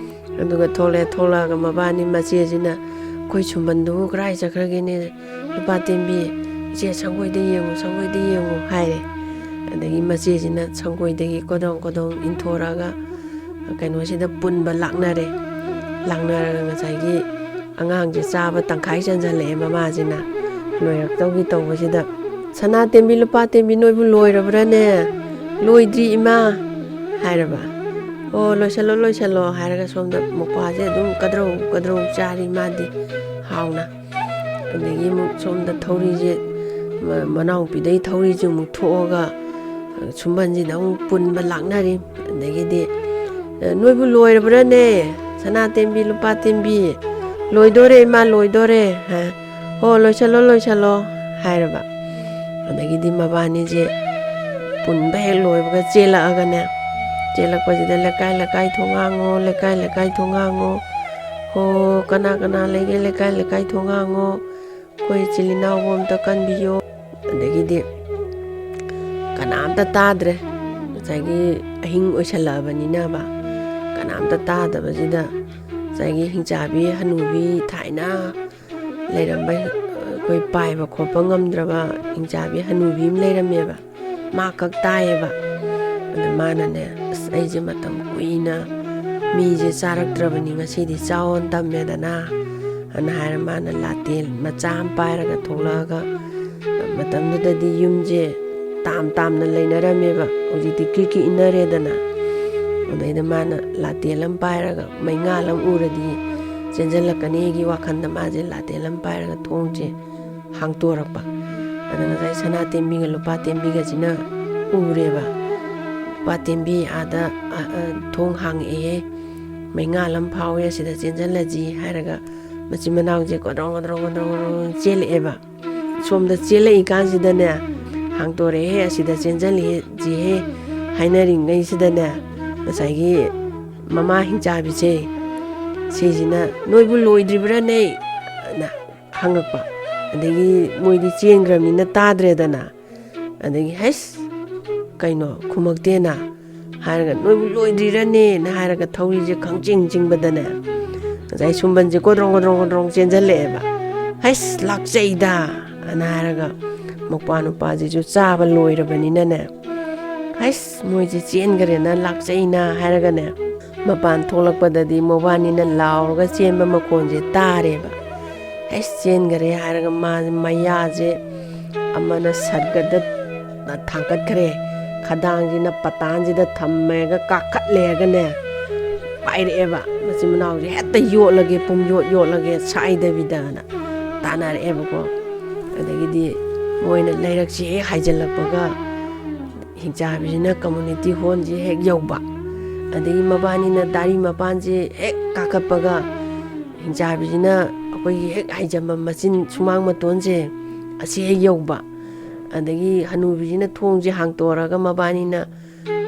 ꯑꯗꯨꯒ ꯊꯣꯛꯂꯛꯑꯦ꯫ ꯊꯣꯛꯂꯛꯑꯒ ꯃꯕꯥꯅꯤ ꯃꯆꯦꯁꯤꯅ, "ꯑꯩꯈꯣꯏ ꯁꯨꯝꯕꯟꯗꯨꯕꯨ ꯀꯗꯥꯏ ꯆꯠꯈ꯭ꯔꯒꯦꯅꯦ? ꯂꯨꯄꯥ ꯇꯦꯝꯕꯤ, ꯏꯆꯦ, ꯁꯪꯒꯣꯏꯗ ꯌꯦꯡꯉꯨ, ꯁꯪꯒꯣꯏꯗ ꯌꯦꯡꯉꯨ" ꯍꯥꯏꯔꯦ꯫ ꯑꯗꯒꯤ ꯃꯆꯦꯁꯤꯅ ꯁꯪꯒꯣꯏꯗꯒꯤ ꯀꯣꯗꯣꯡ ꯀꯣꯗꯣꯡ ꯏꯟꯊꯣꯔꯛꯑꯒ ꯀꯩꯅꯣꯁꯤꯗ ꯄꯨꯟꯕ ꯂꯥꯛꯅꯔꯦ꯫ ꯂꯥꯛꯅꯔꯒ ꯉꯁꯥꯏꯒꯤ ꯑꯉꯥꯡꯁꯦ ꯆꯥꯕ ꯇꯪꯈꯥꯏ ꯆꯟꯁꯤꯜꯂꯛꯑꯦ ꯃꯃꯥꯁꯤꯅ꯫ ꯂꯣꯏꯔꯛꯇꯧꯒꯤ ꯇꯧꯕꯁꯤꯗ, "ꯁꯅꯥ ꯇꯦꯝꯕꯤ, ꯂꯨꯄꯥ ꯇꯦꯝꯕꯤ, ꯅꯣꯏꯕꯨ ꯂꯣꯏꯔꯕ꯭ꯔꯥꯅꯦ?" "ꯂꯣꯏꯗ꯭ꯔꯤ, ꯏꯃꯥ" ꯍꯥꯏꯔꯕ꯫ "ꯑꯣ, ꯂꯣꯏꯁꯜꯂꯣ, ꯂꯣꯏꯁꯜꯂꯣ" ꯍꯥꯏꯔꯒ ꯁꯣꯝꯗ ꯃꯧꯄ꯭ꯋꯥꯁꯦ ꯑꯗꯨꯝ ꯀꯗ꯭ꯔꯧ ꯀꯗ꯭ꯔꯧ ꯆꯥꯔꯤ ꯃꯥꯗꯤ ꯍꯥꯎꯅ꯫ ꯑꯗꯒꯤ ꯑꯃꯨꯛ ꯁꯣꯝꯗ ꯊꯧꯔꯤꯁꯦ ꯃ-, ꯃꯅꯥꯎꯄꯤꯗꯩ ꯊꯧꯔꯤꯁꯦ ꯑꯃꯨꯛ ꯊꯣꯛꯑꯒ ꯁꯨꯝꯕꯟꯁꯤꯗ ꯑꯃꯨꯛ ꯄꯨꯟꯕ ꯂꯥꯛꯅꯔꯤ꯫ ꯑꯗꯒꯤꯗꯤ, "ꯑꯦ, ꯅꯣꯏꯕꯨ ꯂꯣꯏꯔꯕ꯭ꯔꯥꯅꯦ? ꯁꯅꯥ ꯇꯦꯝꯕꯤ, ꯂꯨꯄꯥ ꯇꯦꯝꯕꯤ, ꯂꯣꯏꯗꯣꯔꯦ ꯏꯃꯥ, ꯂꯣꯏꯗꯣꯔꯦ" ꯍꯥꯏ꯫ "ꯍꯣ, ꯂꯣꯏꯁꯜꯂꯣ, ꯂꯣꯏꯁꯜꯂꯣ" ꯍꯥꯏꯔꯕ꯫ ꯑꯗꯒꯤꯗꯤ ꯃꯕꯥꯅꯤꯁꯦ ꯄꯨꯟꯕ ꯍꯦꯛ ꯂꯣꯏꯕꯒ ꯆꯦꯜꯂꯛꯑꯒꯅꯦ, ꯆꯦꯜꯂꯛꯄꯁꯤꯗ, "ꯂꯩꯀꯥꯏ ꯂꯩꯀꯥꯏ ꯊꯣꯡ ꯍꯥꯡꯉꯣ, ꯂꯩꯀꯥꯏ ꯂꯩꯀꯥꯏ ꯊꯣꯡ ꯍꯥꯡꯉꯣ, ꯍꯣ, ꯀꯅꯥ ꯀꯅꯥ ꯂꯩꯒꯦ ꯂꯩꯀꯥꯏ ꯂꯩꯀꯥꯏ ꯊꯣꯡ ꯍꯥꯡꯉꯣ, ꯑꯩꯈꯣꯏ ꯏꯆꯤꯜ ꯏꯅꯥꯎꯕꯨ ꯑꯝꯇ ꯀꯟꯕꯤꯌꯣ"꯫ ꯑꯗꯒꯤꯗꯤ ꯀꯅꯥꯝꯇ ꯇꯥꯗ꯭ꯔꯦ꯫ ꯉꯁꯥꯏꯒꯤ ꯑꯍꯤꯡ ꯑꯣꯏꯁꯜꯂꯛꯑꯕꯅꯤꯅꯕ, ꯀꯅꯥꯝꯇ ꯇꯥꯗꯕꯁꯤꯗ ꯉꯁꯥꯏꯒꯤ ꯍꯤꯡꯆꯥꯕꯤ ꯍꯅꯨꯕꯤ, ꯊꯥꯏꯅ ꯂꯩꯔꯝꯕ, ꯑꯩꯈꯣꯏ ꯄꯥꯏꯕ ꯈꯣꯠꯄ ꯉꯝꯗ꯭ꯔꯕ ꯍꯤꯡꯆꯥꯕꯤ ꯍꯅꯨꯕꯤ ꯑꯃ ꯂꯩꯔꯝꯃꯦꯕ꯫ ꯃꯥ ꯈꯛ ꯇꯥꯏꯌꯦꯕ꯫ ꯑꯗ ꯃꯥꯅꯅꯦ, "ꯑꯁ, ꯑꯩꯁꯦ ꯃꯇꯝ ꯀꯨꯏꯅ ꯃꯤꯁꯦ ꯆꯥꯔꯛꯇ꯭ꯔꯕꯅꯤ, ꯉꯁꯤꯗꯤ ꯆꯥꯎꯅ ꯇꯝꯃꯦꯗꯅ" ꯑꯅ ꯍꯥꯏꯔ ꯃꯥꯅ ꯂꯥꯇꯦꯟ ꯃꯆꯥ ꯑꯃ ꯄꯥꯏꯔꯒ ꯊꯣꯛꯂꯛꯑꯒ, ꯃꯇꯝꯗꯨꯗꯗꯤ ꯌꯨꯝꯁꯦ ꯇꯥꯝ ꯇꯥꯝꯅ ꯂꯩꯅꯔꯝꯃꯦꯕ, ꯍꯧꯖꯤꯛꯇꯤ ꯀ꯭ꯔꯤꯛ ꯀ꯭ꯔꯤꯛ ꯏꯟꯅꯔꯦꯗꯅ꯫ ꯑꯗꯩꯗ ꯃꯥꯅ ꯂꯥꯇꯦꯟ ꯑꯃ ꯄꯥꯏꯔꯒ, "ꯃꯩꯉꯥꯜ ꯑꯃ ꯎꯔꯗꯤ ꯆꯦꯟꯁꯤꯜꯂꯛꯀꯅꯤꯒꯤ" ꯋꯥꯈꯜꯗ ꯃꯥꯁꯦ ꯂꯥꯇꯦꯟ ꯑꯃ ꯄꯥꯏꯔꯒ ꯊꯣꯡꯁꯦ ꯍꯥꯡꯇꯣꯔꯛꯄ꯫ ꯑꯗ ꯉꯁꯥꯏ ꯁꯅꯥ ꯇꯦꯝꯕꯤꯒ ꯂꯨꯄꯥ ꯇꯦꯝꯕꯤꯒꯁꯤꯅ ꯎꯔꯦꯕ, "ꯂꯨꯄꯥ ꯇꯦꯝꯕꯤ, ꯑꯥꯗ, ꯑ, ꯑ, ꯊꯣꯡ ꯍꯥꯡꯉꯛꯑꯦꯍꯦ, ꯃꯩꯉꯥꯜ ꯑꯃ ꯐꯥꯎꯋꯦ, ꯑꯁꯤꯗ ꯆꯦꯟꯁꯤꯜꯂꯁꯤ" ꯍꯥꯏꯔꯒ ꯃꯆꯤꯟ ꯃꯅꯥꯎꯁꯦ ꯒꯣꯗ꯭ꯔꯣꯡ ꯒꯣꯗ꯭ꯔꯣꯡ ꯒꯣꯗ꯭ꯔꯣꯡ ꯒꯣꯗ꯭ꯔꯣꯡ ꯆꯦꯜꯂꯛꯑꯦꯕ꯫ ꯁꯣꯝꯗ ꯆꯦꯜꯂꯛꯏꯀꯥꯟꯁꯤꯗꯅꯦ, "ꯍꯥꯡꯇꯣꯔꯛꯑꯦꯍꯦ, ꯑꯁꯤꯗ ꯆꯦꯟꯁꯤꯜꯂꯁꯤꯍꯦ" ꯍꯥꯏꯅꯔꯤꯉꯩꯁꯤꯗꯅꯦ, ꯉꯁꯥꯏꯒꯤ ꯃꯃꯥ ꯍꯤꯡꯆꯥꯕꯤꯁꯦ, ꯁꯤꯁꯤꯅ, "ꯅꯣꯏꯕꯨ ꯂꯣꯏꯗ꯭ꯔꯤꯕ꯭ꯔꯥꯅꯦ?" ꯑꯅ ꯍꯪꯉꯛꯄ꯫ ꯑꯗꯒꯤ ꯃꯣꯏꯗꯤ ꯆꯦꯟꯈ꯭ꯔꯕꯅꯤꯅ ꯇꯥꯗ꯭ꯔꯦꯗꯅ꯫ ꯑꯗꯒꯤ, "ꯍꯩꯁ, ꯀꯩꯅꯣ ꯈꯨꯝꯃꯛꯇꯦꯅ" ꯍꯥꯏꯔꯒ, "ꯅꯣꯏꯕꯨ ꯂꯣꯏꯗ꯭ꯔꯤꯔꯅꯦꯅ?" ꯍꯥꯏꯔꯒ ꯊꯧꯔꯤꯁꯦ ꯈꯪꯆꯤꯡ ꯆꯤꯡꯕꯗꯅꯦ, ꯉꯁꯥꯏ ꯁꯨꯝꯕꯟꯁꯦ ꯀꯣꯗ꯭ꯔꯣꯡ ꯀꯣꯗ꯭ꯔꯣꯡ ꯀꯣꯗ꯭ꯔꯣꯡ ꯆꯦꯟꯁꯤꯜꯂꯛꯑꯦꯕ꯫ "ꯍꯩꯁ, ꯂꯥꯛꯆꯩꯗ!" ꯑꯅ ꯍꯥꯏꯔꯒ, ꯃꯧꯄ꯭ꯋꯥ ꯅꯨꯄꯥꯁꯤꯁꯨ ꯆꯥꯕ ꯂꯣꯏꯔꯕꯅꯤꯅꯅꯦ, "ꯍꯩꯁ, ꯃꯣꯏꯁꯦ ꯆꯦꯟꯈ꯭ꯔꯦꯅ, ꯂꯥꯛꯆꯩꯅ" ꯍꯥꯏꯔꯒꯅꯦ, ꯃꯄꯥꯟ ꯊꯣꯛꯂꯛꯄꯗꯗꯤ ꯃꯕꯥꯅꯤꯅ ꯂꯥꯎꯔꯒ ꯆꯦꯟꯕ ꯃꯈꯣꯟꯁꯦ ꯇꯥꯔꯦꯕ꯫ "ꯍꯩꯁ, ꯆꯦꯟꯈꯔꯦ" ꯍꯥꯏꯔꯒ ꯃꯥꯁꯦ ꯃꯌꯥꯁꯦ ꯑꯃꯅ ꯁꯠꯒꯗ ꯊꯥꯡꯒꯠꯈ꯭ꯔꯦ, ꯈꯗꯥꯡꯁꯤꯅ ꯄꯇꯥꯟꯁꯤꯗ ꯊꯝꯃꯒ ꯀꯥꯈꯠꯂꯦꯒꯅꯦ, ꯄꯥꯏꯔꯛꯑꯦꯕ꯫ ꯃꯆꯤꯟ ꯃꯅꯥꯎꯁꯦ ꯍꯦꯛꯇ ꯌꯣꯠꯂꯒꯦ, ꯄꯨꯡ ꯌꯣꯠ ꯌꯣꯠꯂꯒꯦ, ꯁꯥꯏꯗꯕꯤꯗꯅ ꯇꯥꯟꯅꯔꯛꯑꯦꯕꯀꯣ꯫ ꯑꯗꯒꯤꯗꯤ ꯃꯣꯏꯅ ꯂꯩꯔꯛꯁꯦ ꯍꯦꯛ ꯍꯥꯏꯖꯤꯜꯂꯛꯄꯒ, ꯍꯤꯡꯆꯥꯕꯤꯁꯤꯅ ꯀꯝꯃꯨꯅꯤꯇꯤ ꯍꯣꯜꯁꯦ ꯍꯦꯛ ꯌꯧꯕ, ꯑꯗꯒꯤ ꯃꯕꯥꯅꯤꯅ ꯇꯥꯔꯤ ꯃꯄꯥꯟꯁꯦ ꯍꯦꯛ ꯀꯥꯈꯠꯄꯒ, ꯍꯤꯡꯆꯥꯕꯤꯁꯤꯅ ꯑꯩꯈꯣꯏꯒꯤ ꯍꯦꯛ ꯍꯥꯏꯖꯟꯕ ꯃꯆꯤꯟ ꯁꯨꯃꯥꯡ ꯃꯇꯣꯟꯁꯦ ꯑꯁꯤ ꯍꯦꯛ ꯌꯧꯕ, ꯑꯗꯒꯤ ꯍꯅꯨꯕꯤꯁꯤꯅ ꯊꯣꯡꯁꯦ ꯍꯥꯡꯇꯣꯔꯒ ꯃꯕꯥꯅꯤꯅ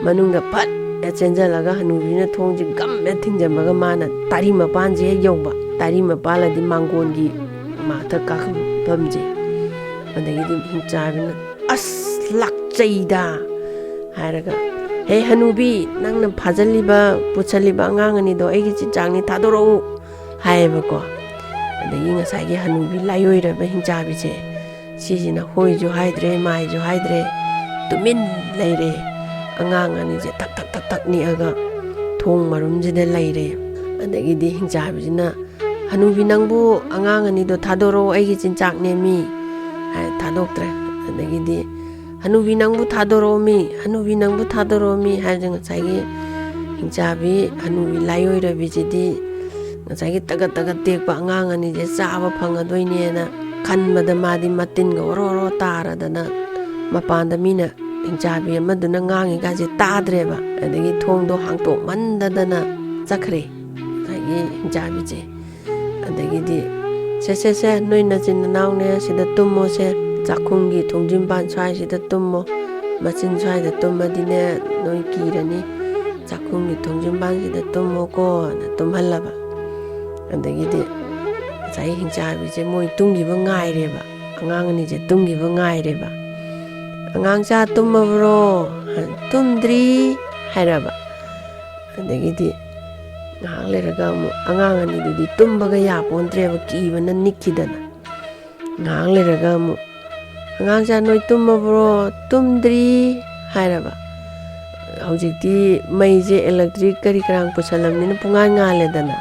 ꯃꯅꯨꯡꯗ ꯐꯠ ꯍꯦꯛ ꯆꯦꯟꯁꯤꯜꯂꯒ ꯍꯅꯨꯕꯤꯁꯤꯅ ꯊꯣꯡꯁꯦ ꯒꯝ ꯍꯦꯛ ꯊꯤꯡꯖꯤꯟꯕꯒ ꯃꯥꯅ ꯇꯥꯔꯤ ꯃꯄꯥꯟꯁꯦ ꯍꯦꯛ ꯌꯧꯕ, ꯇꯥꯔꯤ ꯃꯄꯥꯜꯂꯗꯤ ꯃꯥꯡꯒꯣꯟꯒꯤ ꯃꯊꯛ ꯀꯥꯈꯠꯐꯝꯁꯦ꯫ ꯑꯗꯒꯤꯗꯤ ꯍꯤꯡꯆꯥꯕꯤꯅ, "ꯑꯁ, ꯂꯥꯛꯆꯩꯗ!" ꯍꯥꯏꯔꯒ, "ꯍꯦ ꯍꯅꯨꯕꯤ, ꯅꯪꯅ ꯐꯥꯖꯜꯂꯤꯕ, ꯄꯨꯁꯜꯂꯤꯕ ꯑꯉꯥꯡ ꯑꯅꯤꯗꯣ ꯑꯩꯒꯤ ꯆꯤꯟꯖꯥꯛꯅꯤ, ꯊꯥꯗꯣꯔꯛꯎ!" ꯍꯥꯏꯌꯦꯕꯀꯣ꯫ ꯑꯗꯒꯤ ꯉꯁꯥꯏꯒꯤ ꯍꯅꯨꯕꯤ ꯂꯥꯏꯑꯣꯏꯔꯕ ꯍꯤꯡꯆꯥꯕꯤꯁꯦ, ꯁꯤꯁꯤꯅ ꯍꯣꯏꯁꯨ ꯍꯥꯏꯗ꯭ꯔꯦ, ꯃꯥꯏꯁꯨ ꯍꯥꯏꯗ꯭ꯔꯦ, ꯇꯨꯃꯤꯟ ꯂꯩꯔꯦ꯫ ꯑꯉꯥꯡ ꯑꯅꯤꯁꯦ ꯊꯛ ꯊꯛ ꯊꯛ ꯊꯛ ꯅꯤꯛꯑꯒ ꯊꯣꯡ ꯃꯔꯨꯝꯁꯤꯗ ꯂꯩꯔꯦ꯫ ꯑꯗꯒꯤꯗꯤ ꯍꯤꯡꯆꯥꯕꯤꯁꯤꯅ, "ꯍꯅꯨꯕꯤ, ꯅꯪꯕꯨ ꯑꯉꯥꯡ ꯑꯅꯤꯗꯣ ꯊꯥꯗꯣꯔꯛꯑꯣ, ꯑꯩꯒꯤ ꯆꯤꯟꯖꯥꯛꯅꯦꯃꯤ" ꯍꯥꯏ ꯊꯥꯗꯣꯛꯇ꯭ꯔꯦ꯫ ꯑꯗꯒꯤꯗꯤ, "ꯍꯅꯨꯕꯤ, ꯅꯪꯕꯨ ꯊꯥꯗꯣꯔꯛꯑꯣꯃꯤ, ꯍꯅꯨꯕꯤ, ꯅꯪꯕꯨ ꯊꯥꯗꯣꯔꯛꯑꯣꯃꯤ" ꯍꯥꯏꯔꯁꯦ, ꯉꯁꯥꯏꯒꯤ ꯍꯤꯡꯆꯥꯕꯤ ꯍꯅꯨꯕꯤ ꯂꯥꯏꯑꯣꯏꯔꯕꯤꯁꯤꯗꯤ ꯉꯁꯥꯏꯒꯤ ꯇꯒꯠ ꯇꯒꯠ ꯇꯦꯛꯄ ꯑꯉꯥꯡ ꯑꯅꯤꯁꯦ ꯆꯥꯕ ꯐꯪꯉꯗꯣꯏꯅꯦꯅ ꯈꯟꯕꯗ ꯃꯥꯗꯤ ꯃꯇꯤꯟꯒ ꯑꯣꯔꯣ ꯑꯣꯔꯣ ꯇꯥꯔꯗꯅ ꯃꯄꯥꯟꯗ ꯃꯤꯅ ꯍꯤꯡꯆꯥꯕꯤ ꯑꯃꯗꯨꯅ ꯉꯥꯡꯉꯤꯒꯥꯁꯦ ꯇꯥꯗ꯭ꯔꯦꯕ꯫ ꯑꯗꯒꯤ ꯊꯣꯡꯗꯣ ꯍꯥꯡꯇꯣꯛꯃꯟꯗꯗꯅ ꯆꯠꯈ꯭ꯔꯦ ꯉꯁꯥꯏꯒꯤ ꯍꯤꯡꯆꯥꯕꯤꯁꯦ꯫ ꯑꯗꯒꯤꯗꯤ, "ꯁꯦ, ꯁꯦ, ꯁꯦ, ꯅꯣꯏ ꯅꯆꯤꯟ ꯅꯅꯥꯎꯅꯦ, ꯁꯤꯗ ꯇꯨꯝꯃꯣꯁꯦ, ꯆꯥꯛꯈꯨꯝꯒꯤ ꯊꯣꯡꯖꯤꯟ ꯄꯥꯟ ꯁ꯭ꯋꯥꯏꯁꯤꯗ ꯇꯨꯝꯃꯣ, ꯃꯆꯤꯟ ꯁ꯭ꯋꯥꯏꯗ ꯇꯨꯝꯃꯗꯤꯅꯦ ꯅꯣꯏ ꯀꯤꯔꯅꯤ, ꯆꯥꯛꯈꯨꯝꯒꯤ ꯊꯣꯡꯖꯤꯟ ꯄꯥꯟꯁꯤꯗ ꯇꯨꯝꯃꯣꯀꯣꯅ" ꯇꯨꯝꯍꯜꯂꯕ꯫ ꯑꯗꯒꯤꯗꯤ ꯉꯁꯥꯏ ꯍꯤꯡꯆꯥꯕꯤꯁꯦ ꯃꯣꯏ ꯇꯨꯝꯈꯤꯕ ꯉꯥꯏꯔꯦꯕ, ꯑꯉꯥꯡ ꯑꯅꯤꯁꯦ ꯇꯨꯝꯈꯤꯕ ꯉꯥꯏꯔꯦꯕ꯫ "ꯑꯉꯥꯡꯁꯥ, ꯇꯨꯝꯃꯕ꯭ꯔꯣ?" "ꯇꯨꯝꯗ꯭ꯔꯤ" ꯍꯥꯏꯔꯕ꯫ ꯑꯗꯒꯤꯗꯤ ꯉꯥꯏꯍꯥꯛ ꯂꯩꯔꯒ ꯑꯃꯨꯛ ꯑꯉꯥꯡ ꯑꯅꯤꯗꯨꯗꯤ ꯇꯨꯝꯕꯒ ꯌꯥꯄꯣꯟꯇ꯭ꯔꯦꯕ, ꯀꯤꯕꯅ ꯅꯤꯛꯈꯤꯗꯅ꯫ ꯉꯥꯏꯍꯥꯛ ꯂꯩꯔꯒ ꯑꯃꯨꯛ, "ꯑꯉꯥꯡꯁꯥ, ꯅꯣꯏ ꯇꯨꯝꯃꯕ꯭ꯔꯣ?" "ꯇꯨꯝꯗ꯭ꯔꯤ" ꯍꯥꯏꯔꯕ꯫ ꯍꯧꯖꯤꯛꯇꯤ ꯃꯩꯁꯦ, ꯏꯂꯦꯛꯇ꯭ꯔꯤꯛ ꯀꯔꯤ ꯀꯔꯥꯡ ꯄꯨꯁꯜꯂꯝꯅꯤꯅ ꯄꯨꯡꯉꯥꯟ ꯉꯥꯜꯂꯦꯗꯅ꯫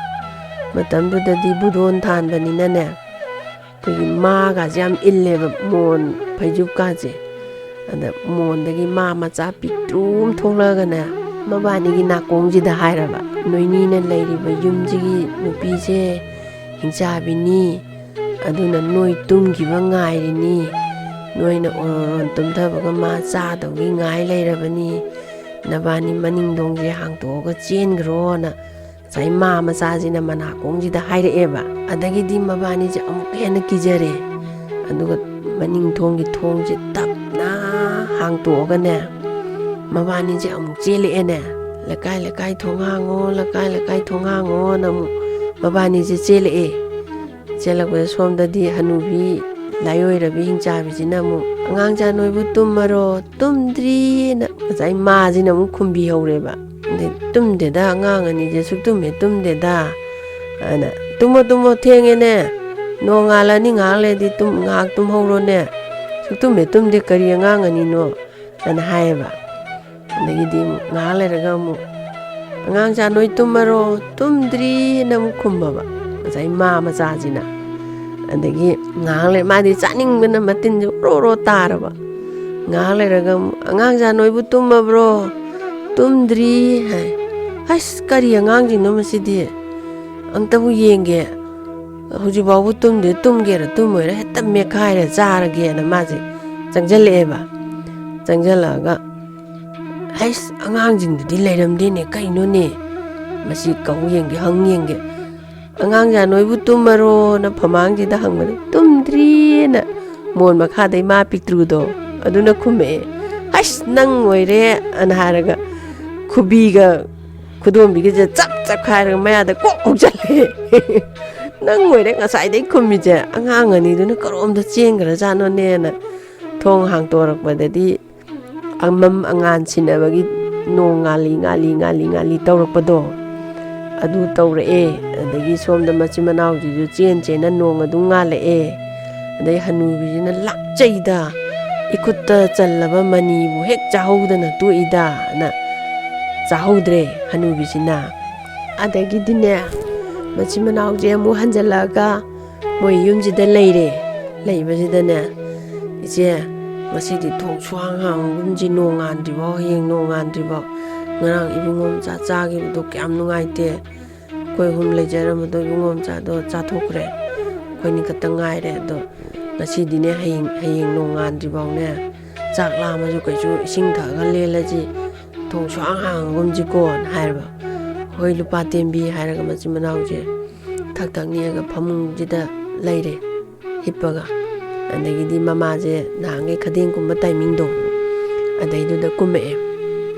ꯃꯇꯝꯗꯨꯗꯗꯤ ꯕꯨꯗꯣꯟ ꯊꯥꯟꯕꯅꯤꯅꯅꯦ, ꯑꯩꯈꯣꯏꯒꯤ ꯃꯥꯒꯁꯦ ꯌꯥꯝ ꯏꯜꯂꯦꯕ, ꯃꯣꯟ ꯐꯩꯖꯨꯞꯀꯥꯁꯦ꯫ ꯑꯗ ꯃꯣꯟꯗꯒꯤ ꯃꯥ ꯃꯆꯥ ꯄꯤꯛꯇ꯭ꯔꯨ ꯑꯃ ꯊꯣꯛꯂꯛꯑꯒꯅꯦ, ꯃꯕꯥꯅꯤꯒꯤ ꯅꯥꯀꯣꯡꯁꯤꯗ ꯍꯥꯏꯔꯕ, "ꯅꯣꯏꯅꯤꯅ ꯂꯩꯔꯤꯕ ꯌꯨꯝꯁꯤꯒꯤ ꯅꯨꯄꯤꯁꯦ ꯍꯤꯡꯆꯥꯕꯤꯅꯤ, ꯑꯗꯨꯅ ꯅꯣꯏ ꯇꯨꯝꯈꯤꯕ ꯉꯥꯏꯔꯤꯅꯤ, ꯅꯣꯏꯅ ꯑꯣꯔꯣꯔꯣꯟ ꯇꯨꯝꯊꯕꯒ ꯃꯥ ꯆꯥꯗꯧꯒꯤ ꯉꯥꯏ ꯂꯩꯔꯕꯅꯤ, ꯅꯕꯥꯅꯤ ꯃꯅꯤꯡ ꯊꯣꯡꯁꯦ ꯍꯥꯡꯇꯣꯛꯑꯒ ꯆꯦꯟꯈ꯭ꯔꯣꯅ" ꯉꯁꯥꯏ ꯃꯥ ꯃꯆꯥꯁꯤꯅ ꯃꯅꯥꯀꯣꯡꯁꯤꯗ ꯍꯥꯏꯔꯛꯑꯦꯕ꯫ ꯑꯗꯒꯤꯗꯤ ꯃꯕꯥꯅꯤꯁꯦ ꯑꯃꯨꯛ ꯍꯦꯟꯅ ꯀꯤꯖꯔꯦ꯫ ꯑꯗꯨꯒ ꯃꯅꯤꯡ ꯊꯣꯡꯒꯤ ꯊꯣꯡꯁꯦ ꯇꯞꯅ ꯍꯥꯡꯇꯣꯛꯑꯒꯅꯦ, ꯃꯕꯥꯅꯤꯁꯦ ꯑꯃꯨꯛ ꯆꯦꯜꯂꯛꯑꯦꯅꯦ꯫ "ꯂꯩꯀꯥꯏ ꯂꯩꯀꯥꯏ ꯊꯣꯡ ꯍꯥꯡꯉꯣ, ꯂꯩꯀꯥꯏ ꯂꯩꯀꯥꯏ ꯊꯣꯡ ꯍꯥꯡꯉꯣꯅ" ꯑꯃꯨꯛ ꯃꯕꯥꯅꯤꯁꯦ ꯆꯦꯜꯂꯛꯑꯦ꯫ ꯆꯦꯜꯂꯛꯄꯗ ꯁꯣꯝꯗꯗꯤ ꯍꯅꯨꯕꯤ ꯂꯥꯏꯑꯣꯏꯔꯕꯤ ꯍꯤꯡꯆꯥꯕꯤꯁꯤꯅ ꯑꯃꯨꯛ, "ꯑꯉꯥꯡꯁꯥ, ꯅꯣꯏꯕꯨ ꯇꯨꯝꯃꯔꯣ?" "ꯇꯨꯝꯗ꯭ꯔꯤꯅ" ꯉꯁꯥꯏ ꯃꯥꯁꯤꯅ ꯑꯃꯨꯛ ꯈꯨꯝꯕꯤꯍꯧꯔꯦꯕ꯫ ꯑꯗꯩ, "ꯇꯨꯝꯗꯦꯗ, ꯑꯉꯥꯡ ꯑꯅꯤꯁꯦ ꯁꯨꯛꯇꯨꯝ ꯍꯦꯛ ꯇꯨꯝꯗꯦꯗ" ꯍꯥꯏꯅ꯫ "ꯇꯨꯝꯃꯣ, ꯇꯨꯝꯃꯣ, ꯊꯦꯡꯉꯦꯅꯦ, ꯅꯣꯡꯉꯥꯜꯂꯅꯤ, ꯉꯥꯏꯍꯥꯛ ꯂꯩꯔꯗꯤ ꯇꯨꯝ-, ꯉꯥꯏꯍꯥꯛ ꯇꯨꯝꯍꯧꯔꯣꯅꯦ, ꯁꯨꯛꯇꯨꯝ ꯍꯦꯛ ꯇꯨꯝꯗꯦ, ꯀꯔꯤ ꯑꯉꯥꯡ ꯑꯅꯤꯅꯣ?" ꯍꯥꯏꯅ ꯍꯥꯏꯌꯦꯕ꯫ ꯑꯗꯒꯤꯗꯤ ꯑꯃꯨꯛ ꯉꯥꯏꯍꯥꯛ ꯂꯩꯔꯒ ꯑꯃꯨꯛ, "ꯑꯉꯥꯡꯁꯥ, ꯅꯣꯏ ꯇꯨꯝꯃꯔꯣ?" "ꯇꯨꯝꯗ꯭ꯔꯤꯅ" ꯑꯃꯨꯛ ꯈꯨꯝꯃꯕ ꯉꯁꯥꯏ ꯃꯥ ꯃꯆꯥꯁꯤꯅ꯫ ꯑꯗꯒꯤ ꯉꯥꯏꯍꯥꯛ ꯂꯩ, ꯃꯥꯗꯤ ꯆꯥꯅꯤꯡꯕꯅ ꯃꯇꯤꯟꯁꯦ ꯔꯣ ꯔꯣ ꯇꯥꯔꯕ꯫ ꯉꯥꯏꯍꯥꯛ ꯂꯩꯔꯒ ꯑꯃꯨꯛ, "ꯑꯉꯥꯡꯁꯥ, ꯅꯣꯏꯕꯨ ꯇꯨꯝꯃꯕ꯭ꯔꯣ?" "ꯇꯨꯝꯗ꯭ꯔꯤ" ꯍꯥꯏ꯫ "ꯍꯁ, ꯀꯔꯤ ꯑꯉꯥꯡꯁꯤꯡꯅꯣ ꯃꯁꯤꯗꯤ? ꯑꯝꯇꯕꯨ ꯌꯦꯡꯒꯦ꯫ ꯍꯧꯖꯤꯛꯐꯥꯎꯕ ꯇꯨꯝꯗꯦ, ꯇꯨꯝꯒꯦꯔꯥ ꯇꯨꯝꯃꯣꯏꯔꯥ ꯍꯦꯛꯇ ꯃꯦꯠꯈꯥꯏꯔ ꯆꯥꯔꯒꯦꯅ" ꯃꯥꯁꯦ ꯆꯪꯁꯤꯜꯂꯛꯑꯦꯕ꯫ ꯆꯪꯁꯤꯜꯂꯛꯑꯒ, "ꯍꯩꯁ, ꯑꯉꯥꯡꯁꯤꯡꯗꯨꯗꯤ ꯂꯩꯔꯝꯗꯦꯅꯦ, ꯀꯩꯅꯣꯅꯦ? ꯃꯁꯤ ꯀꯧ ꯌꯦꯡꯒꯦ, ꯍꯪ ꯌꯦꯡꯒꯦ꯫ ꯑꯉꯥꯡꯁꯥ, ꯅꯣꯏꯕꯨ ꯇꯨꯝꯃꯔꯣꯅ ꯐꯃꯥꯡꯁꯤꯗ ꯍꯪꯕꯗ, ꯇꯨꯝꯗ꯭ꯔꯤꯅ ꯃꯣꯟ ꯃꯈꯥꯗꯩ ꯃꯥ ꯄꯤꯛꯇ꯭ꯔꯨꯗꯣ ꯑꯗꯨꯅ ꯈꯨꯝꯃꯛꯑꯦ꯫ ꯍꯩꯁ, ꯅꯪ ꯑꯣꯏꯔꯦ" ꯑꯅ ꯍꯥꯏꯔꯒ ꯈꯨꯕꯤꯒ ꯈꯨꯗꯣꯝꯕꯤꯒꯁꯦ ꯆꯞ ꯆꯞ ꯈꯥꯏꯔꯒ ꯃꯌꯥꯗ ꯀꯣꯛ ꯍꯧꯖꯜꯂꯦ꯫ "ꯅꯪ ꯑꯣꯏꯔꯦ ꯉꯁꯥꯏꯗꯩ ꯈꯨꯝꯃꯤꯁꯦ, ꯑꯉꯥꯡ ꯑꯅꯤꯗꯨꯅ ꯀꯔꯣꯝꯗ ꯆꯦꯟꯈ꯭ꯔꯖꯥꯠꯅꯣꯅꯦꯅ" ꯊꯣꯡ ꯍꯥꯡꯇꯣꯔꯛꯄꯗꯗꯤ ꯑꯃꯝ ꯑꯉꯥꯟ ꯁꯤꯟꯅꯕꯒꯤ ꯅꯣꯡ ꯉꯥꯜꯂꯤ ꯉꯥꯜꯂꯤ ꯉꯥꯜꯂꯤ ꯉꯥꯜꯂꯤ ꯇꯧꯔꯛꯄꯗꯣ ꯑꯗꯨ ꯇꯧꯔꯛꯑꯦ꯫ ꯑꯗꯒꯤ ꯁꯣꯝꯗ ꯃꯆꯤꯟ ꯃꯅꯥꯎꯁꯤꯁꯨ ꯆꯦꯟ ꯆꯦꯟꯅ ꯅꯣꯡ ꯑꯗꯨꯝ ꯉꯥꯜꯂꯛꯑꯦ꯫ ꯑꯗꯩ ꯍꯅꯨꯕꯤꯁꯤꯅ ꯂꯥꯛꯆꯩꯗ, "ꯏꯈꯨꯠꯇ ꯆꯜꯂꯕ ꯃꯅꯤꯕꯨ ꯍꯦꯛ ꯆꯥꯍꯧꯗꯅ ꯇꯣꯛꯏꯗꯅ" ꯆꯥꯍꯧꯗ꯭ꯔꯦ ꯍꯅꯨꯕꯤꯁꯤꯅ꯫ ꯑꯗꯒꯤꯗꯤꯅꯦ, ꯃꯆꯤꯟ ꯃꯅꯥꯎꯁꯦ ꯑꯃꯨꯛ ꯍꯟꯖꯜꯂꯛꯑꯒ ꯃꯣꯏ ꯌꯨꯝꯁꯤꯗ ꯂꯩꯔꯦ꯫ ꯂꯩꯕꯁꯤꯗꯅꯦ, "ꯏꯆꯦ, ꯉꯁꯤꯗꯤ ꯊꯣꯡ ꯁꯨꯍꯥꯡ ꯍꯥꯡꯒꯨꯝꯁꯤ, ꯅꯣꯡ ꯉꯥꯟꯗ꯭ꯔꯤꯐꯥꯎ, ꯍꯌꯦꯡ ꯅꯣꯡ ꯉꯥꯟꯗ꯭ꯔꯤꯐꯥꯎ꯫ ꯉꯔꯥꯡ ꯏꯕꯨꯡꯉꯣ ꯃꯆꯥ ꯆꯥꯈꯤꯕꯗꯣ ꯀꯌꯥꯝ ꯅꯨꯡꯉꯥꯏꯇꯦ꯫ ꯑꯩꯈꯣꯏ ꯑꯍꯨꯝ ꯂꯩꯖꯔꯝꯕꯗꯣ ꯏꯕꯨꯡꯉꯣ ꯃꯆꯥꯗꯣ ꯆꯥꯊꯣꯛꯈ꯭ꯔꯦ꯫ ꯑꯩꯈꯣꯏꯅꯤ ꯈꯛꯇ ꯉꯥꯏꯔꯦ꯫ ꯑꯗꯣ ꯉꯁꯤꯗꯤꯅꯦ, ꯍꯌꯦꯡ, ꯍꯌꯦꯡ ꯅꯣꯡ ꯉꯥꯟꯗ꯭ꯔꯤꯐꯥꯎꯅꯦ, ꯆꯥꯛ ꯂꯥꯝꯃꯁꯨ ꯀꯩꯁꯨ ꯏꯁꯤꯡ ꯊꯛꯑꯒ ꯂꯦꯜꯂꯁꯤ, ꯊꯣꯡ ꯁꯨꯍꯥꯡ ꯍꯥꯡꯉꯒꯨꯝꯁꯤꯀꯣꯅ" ꯍꯥꯏꯔꯕ꯫ "ꯍꯣꯏ, ꯂꯨꯄꯥ ꯇꯦꯝꯕꯤ" ꯍꯥꯏꯔꯒ ꯃꯆꯤꯟ ꯃꯅꯥꯎꯁꯦ ꯊꯛ ꯊꯛ ꯅꯤꯛꯑꯒ ꯐꯃꯨꯡꯁꯤꯗ ꯂꯩꯔꯦ ꯍꯤꯞꯄꯒ꯫ ꯑꯗꯒꯤꯗꯤ ꯃꯃꯥꯁꯦ ꯅꯍꯥꯟꯈꯩ ꯈꯗꯦꯡ ꯀꯨꯝꯕ ꯇꯥꯏꯃꯤꯡꯗꯣ, ꯑꯗꯩꯗꯨꯗ ꯀꯨꯝꯃꯛꯑꯦ꯫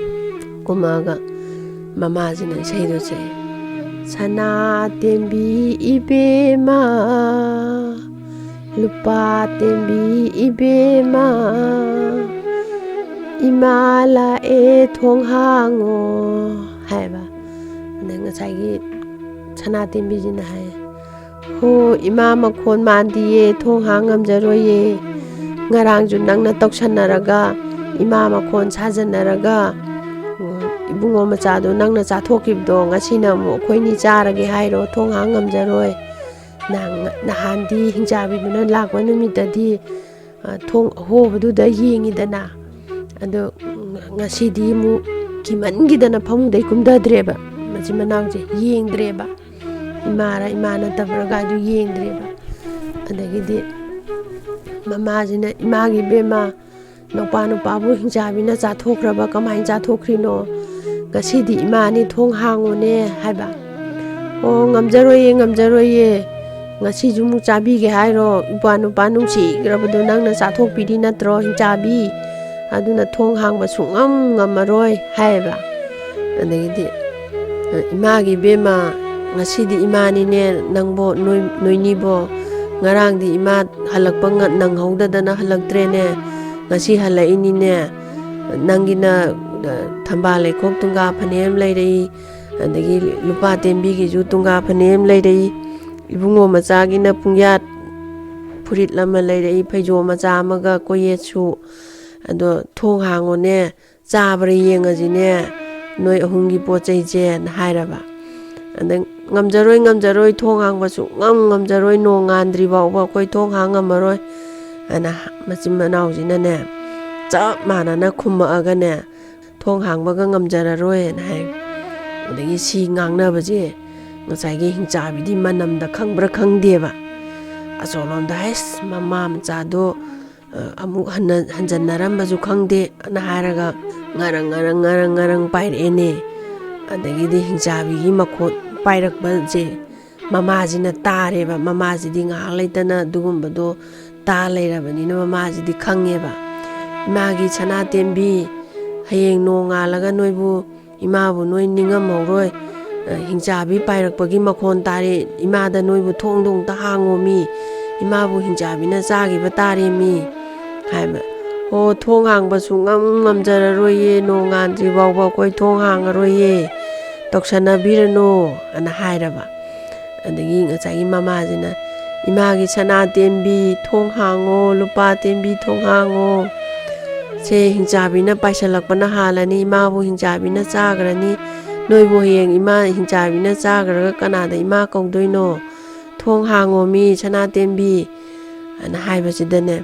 ꯀꯨꯝꯃꯛꯑꯒ ꯃꯃꯥꯁꯤꯅ ꯏꯁꯩꯗꯣ ꯁꯛꯑꯦ, "ꯁꯅꯥ ꯇꯦꯝꯕꯤ ꯏꯕꯦꯝꯃ, ꯂꯨꯄꯥ ꯇꯦꯝꯕꯤ ꯏꯕꯦꯝꯃ, ꯏꯃꯥ ꯂꯥꯛꯑꯦ, ꯊꯣꯡ ꯍꯥꯡꯉꯣ" ꯍꯥꯏꯕ꯫ ꯑꯗ ꯉꯁꯥꯏꯒꯤ ꯁꯅꯥ ꯇꯦꯝꯕꯤꯁꯤꯅ ꯍꯥꯏ, "ꯍꯣ, ꯏꯃꯥ ꯃꯈꯣꯟ ꯃꯥꯟꯗꯤꯌꯦ, ꯊꯣꯡ ꯍꯥꯡ ꯉꯝꯖꯔꯣꯏꯌꯦ꯫ ꯉꯔꯥꯡꯁꯨ ꯅꯪꯅ ꯇꯧꯁꯟꯅꯔꯒ, ꯏꯃꯥ ꯃꯈꯣꯟ ꯁꯥꯖꯟꯅꯔꯒ, ꯎꯝ, ꯏꯕꯨꯡꯉꯣ ꯃꯆꯥꯗꯣ ꯅꯪꯅ ꯆꯥꯊꯣꯛꯈꯤꯕꯗꯣ, ꯉꯁꯤꯅ ꯑꯃꯨꯛ ꯑꯩꯈꯣꯏꯅꯤ ꯆꯥꯔꯒꯦ ꯍꯥꯏꯔꯣ? ꯊꯣꯡ ꯍꯥꯡ ꯉꯝꯖꯔꯣꯏ꯫ ꯅꯍꯥꯟ-, ꯅꯍꯥꯟꯗꯤ ꯍꯤꯡꯆꯥꯕꯤꯗꯨꯅ ꯂꯥꯛꯄ ꯅꯨꯃꯤꯠꯇꯗꯤ, ꯑ, ꯊꯣꯡ ꯑꯍꯣꯕꯗꯨꯗ ꯌꯦꯡꯉꯤꯗꯅ꯫ ꯑꯗꯣ ꯉ-, ꯉꯁꯤꯗꯤ ꯑꯃꯨꯛ ꯀꯤꯃꯟꯒꯤꯗꯅ ꯐꯃꯨꯡꯗꯩ ꯀꯨꯝꯊꯗ꯭ꯔꯦꯕ꯫ ꯃꯆꯤꯟ ꯃꯅꯥꯎꯁꯦ ꯌꯦꯡꯗ꯭ꯔꯦꯕ꯫ ꯏꯃꯥꯔ ꯏꯃꯥ ꯅꯠꯇꯕ꯭ꯔꯥ ꯀꯥꯏꯗꯨ ꯌꯦꯡꯗ꯭ꯔꯦꯕ꯫ ꯑꯗꯒꯤꯗꯤ ꯃꯃꯥꯁꯤꯅ, "ꯏꯃꯥꯒꯤ ꯏꯕꯦꯝꯃ, ꯅꯨꯄꯥ ꯅꯨꯄꯥꯕꯨ ꯍꯤꯡꯆꯥꯕꯤꯅ ꯆꯥꯊꯣꯛꯈ꯭ꯔꯕ, ꯀꯃꯥꯏꯅ ꯆꯥꯊꯣꯛꯈ꯭ꯔꯤꯅꯣ? ꯉꯁꯤꯗꯤ ꯏꯃꯥꯅꯤ ꯊꯣꯡ ꯍꯥꯡꯉꯣꯅꯦ" ꯍꯥꯏꯕ꯫ "ꯑꯣ, ꯉꯝꯖꯔꯣꯏꯌꯦ, ꯉꯝꯖꯔꯣꯏꯌꯦ꯫ ꯉꯁꯤꯁꯨ ꯑꯃꯨꯛ ꯆꯥꯕꯤꯒꯦ ꯍꯥꯏꯔꯣ? ꯏꯄ꯭ꯋꯥ ꯅꯨꯄꯥ ꯅꯨꯡꯁꯤꯈ꯭ꯔꯕꯗꯣ ꯅꯪꯅ ꯆꯥꯊꯣꯛꯄꯤꯔꯤ ꯅꯠꯇ꯭ꯔꯣ, ꯍꯤꯡꯆꯥꯕꯤ? ꯑꯗꯨꯅ ꯊꯣꯡ ꯍꯥꯡꯕ ꯁꯨꯡꯉꯝ ꯉꯝꯃꯔꯣꯏ" ꯍꯥꯏꯌꯦꯕ꯫ ꯑꯗꯒꯤꯗꯤ, "ꯏꯃꯥꯒꯤ ꯏꯕꯦꯝꯃ, ꯉꯁꯤꯗꯤ ꯏꯃꯥꯅꯤꯅꯦ, ꯅꯪꯕꯣ, ꯅꯣꯏ-, ꯅꯣꯏꯅꯤꯕꯣ? ꯉꯔꯥꯡꯗꯤ ꯏꯃꯥ ꯍꯜꯂꯛꯄ ꯉ-, ꯅꯪꯍꯧꯗꯗꯅ ꯍꯜꯂꯛꯇ꯭ꯔꯦꯅꯦ꯫ ꯉꯁꯤ ꯍꯜꯂꯛꯏꯅꯤꯅꯦ꯫ ꯅꯪꯒꯤꯅ ꯊꯝꯕꯥꯜ ꯂꯩꯈꯣꯛ ꯇꯨꯡꯒꯥ ꯐꯅꯦꯛ ꯑꯃ ꯂꯩꯔꯛꯏ, ꯑꯗꯒꯤ ꯂꯨꯄꯥ ꯇꯦꯝꯕꯤꯒꯤꯁꯨ ꯇꯨꯡꯒꯥ ꯐꯅꯦꯛ ꯑꯃ ꯂꯩꯔꯛꯏ, ꯏꯕꯨꯡꯉꯣ ꯃꯆꯥꯒꯤꯅ ꯄꯨꯡꯌꯥꯠ ꯐꯨꯔꯤꯠ ꯑꯃ ꯂꯩꯔꯛꯏ, ꯐꯩꯖꯣꯝ ꯃꯆꯥ ꯑꯃꯒ ꯀꯣꯌꯦꯠꯁꯨ꯫ "ꯑꯗꯣ ꯊꯣꯡ ꯍꯥꯡꯉꯣꯅꯦ, ꯆꯥꯕ꯭ꯔꯥ ꯌꯦꯡꯉꯁꯤꯅꯦ ꯅꯣꯏ ꯑꯍꯨꯝꯒꯤ ꯄꯣꯠ ꯆꯩꯁꯦꯅ" ꯍꯥꯏꯔꯕ꯫ ꯑꯗ "ꯉꯝꯖꯔꯣꯏ, ꯉꯝꯖꯔꯣꯏ, ꯊꯣꯡ ꯍꯥꯡꯕ ꯁꯨꯡꯉꯝ ꯉꯝꯖꯔꯣꯏ, ꯅꯣꯡ ꯉꯥꯟꯗ꯭ꯔꯤ ꯐꯥꯎꯕ ꯑꯩꯈꯣꯏ ꯊꯣꯡ ꯍꯥꯡ ꯉꯝꯃꯔꯣꯏ" ꯍꯥꯏꯅ ꯃꯆꯤꯟ ꯃꯅꯥꯎꯁꯤꯅꯅꯦ ꯆꯞ ꯃꯥꯟꯅꯅ ꯈꯨꯝꯃꯛꯑꯒꯅꯦ, "ꯊꯣꯡ ꯍꯥꯡꯕꯒ ꯉꯝꯖꯔꯔꯣꯏꯅ" ꯍꯥꯏ꯫ ꯑꯗꯒꯤ ꯁꯤ ꯉꯥꯡꯅꯕꯁꯦ ꯉꯁꯥꯏꯒꯤ ꯍꯤꯡꯆꯥꯕꯤꯗꯤ ꯃꯅꯝꯗ ꯈꯪꯕ꯭ꯔꯥ ꯈꯪꯗꯦꯕ, ꯑꯁꯣꯝꯂꯣꯝꯗ "ꯍꯩꯁ, ꯃꯃꯥ ꯃꯆꯥꯗꯣ ꯑ, ꯑꯃꯨꯛ ꯍꯟꯅ ꯍꯟꯖꯟꯅꯔꯝꯕꯁꯨ ꯈꯪꯗꯦ" ꯑꯅ ꯍꯥꯏꯔꯒ ꯉꯔꯪ ꯉꯔꯪ ꯉꯔꯪ ꯉꯔꯪ ꯄꯥꯏꯔꯛꯑꯦꯅꯦ꯫ ꯑꯗꯒꯤꯗꯤ ꯍꯤꯡꯆꯥꯕꯤꯒꯤ ꯃꯈꯣꯟ ꯄꯥꯏꯔꯛꯄꯁꯦ ꯃꯃꯥꯁꯤꯅ ꯇꯥꯔꯦꯕ꯫ ꯃꯃꯥꯁꯤꯗꯤ ꯉꯥꯏꯍꯥꯛ ꯂꯩꯇꯅ ꯑꯗꯨꯒꯨꯝꯕꯗꯣ ꯇꯥ ꯂꯩꯔꯕꯅꯤꯅ ꯃꯃꯥꯁꯤꯗꯤ ꯈꯪꯉꯦꯕ꯫ "ꯏꯃꯥꯒꯤ ꯁꯅꯥꯇꯦꯝꯕꯤ, ꯍꯌꯦꯡ ꯅꯣꯡ ꯉꯥꯜꯂꯒ ꯅꯣꯏꯕꯨ, ꯏꯃꯥꯕꯨ ꯅꯣꯏ ꯅꯤꯡꯉꯝꯍꯧꯔꯣꯏ꯫ ꯑ, ꯍꯤꯡꯆꯥꯕꯤ ꯄꯥꯏꯔꯛꯄꯒꯤ ꯃꯈꯣꯟ ꯇꯥꯔꯦ꯫ ꯏꯃꯥꯗ ꯅꯣꯏꯕꯨ ꯊꯣꯡꯗꯣ ꯑꯝꯇ ꯍꯥꯡꯉꯣꯃꯤ꯫ ꯏꯃꯥꯕꯨ ꯍꯤꯡꯆꯥꯕꯤꯅ ꯆꯥꯈꯤꯕ ꯇꯥꯔꯦꯃꯤ" ꯍꯥꯏꯕ꯫ "ꯑꯣ, ꯊꯣꯡ ꯍꯥꯡꯕ ꯁꯨꯡꯉꯝ ꯉꯝꯖꯔꯔꯣꯏꯌꯦ, ꯅꯣꯡ ꯉꯥꯟꯗ꯭ꯔꯤ ꯐꯥꯎꯕ ꯑꯩꯈꯣꯏ ꯊꯣꯡ ꯍꯥꯡꯉꯔꯣꯏꯌꯦ, ꯇꯧꯁꯟꯅꯕꯤꯔꯅꯨ" ꯑꯅ ꯍꯥꯏꯔꯕ꯫ ꯑꯗꯒꯤ ꯉꯁꯥꯏꯒꯤ ꯃꯃꯥꯁꯤꯅ, "ꯏꯃꯥꯒꯤ ꯁꯅꯥ ꯇꯦꯝꯕꯤ, ꯊꯣꯡ ꯍꯥꯡꯉꯣ, ꯂꯨꯄꯥ ꯇꯦꯝꯕꯤ, ꯊꯣꯡ ꯍꯥꯡꯉꯣ꯫ ꯁꯦ, ꯍꯤꯡꯆꯥꯕꯤꯅ ꯄꯥꯏꯁꯜꯂꯛꯄꯅ ꯍꯥꯜꯂꯅꯤ, ꯏꯃꯥꯕꯨ ꯍꯤꯡꯆꯥꯕꯤꯅ ꯆꯥꯈ꯭ꯔꯅꯤ꯫ ꯅꯣꯏꯕꯨ ꯍꯌꯦꯡ ꯏꯃꯥ ꯍꯤꯡꯆꯥꯕꯤꯅ ꯆꯥꯈ꯭ꯔꯒ ꯀꯅꯥꯗ ꯏꯃꯥ ꯀꯧꯗꯣꯏꯅꯣ? ꯊꯣꯡ ꯍꯥꯡꯉꯣ ꯃꯤ, ꯁꯅꯥ ꯇꯦꯝꯕꯤ" ꯑꯅ ꯍꯥꯏꯕꯁꯤꯗꯅꯦ,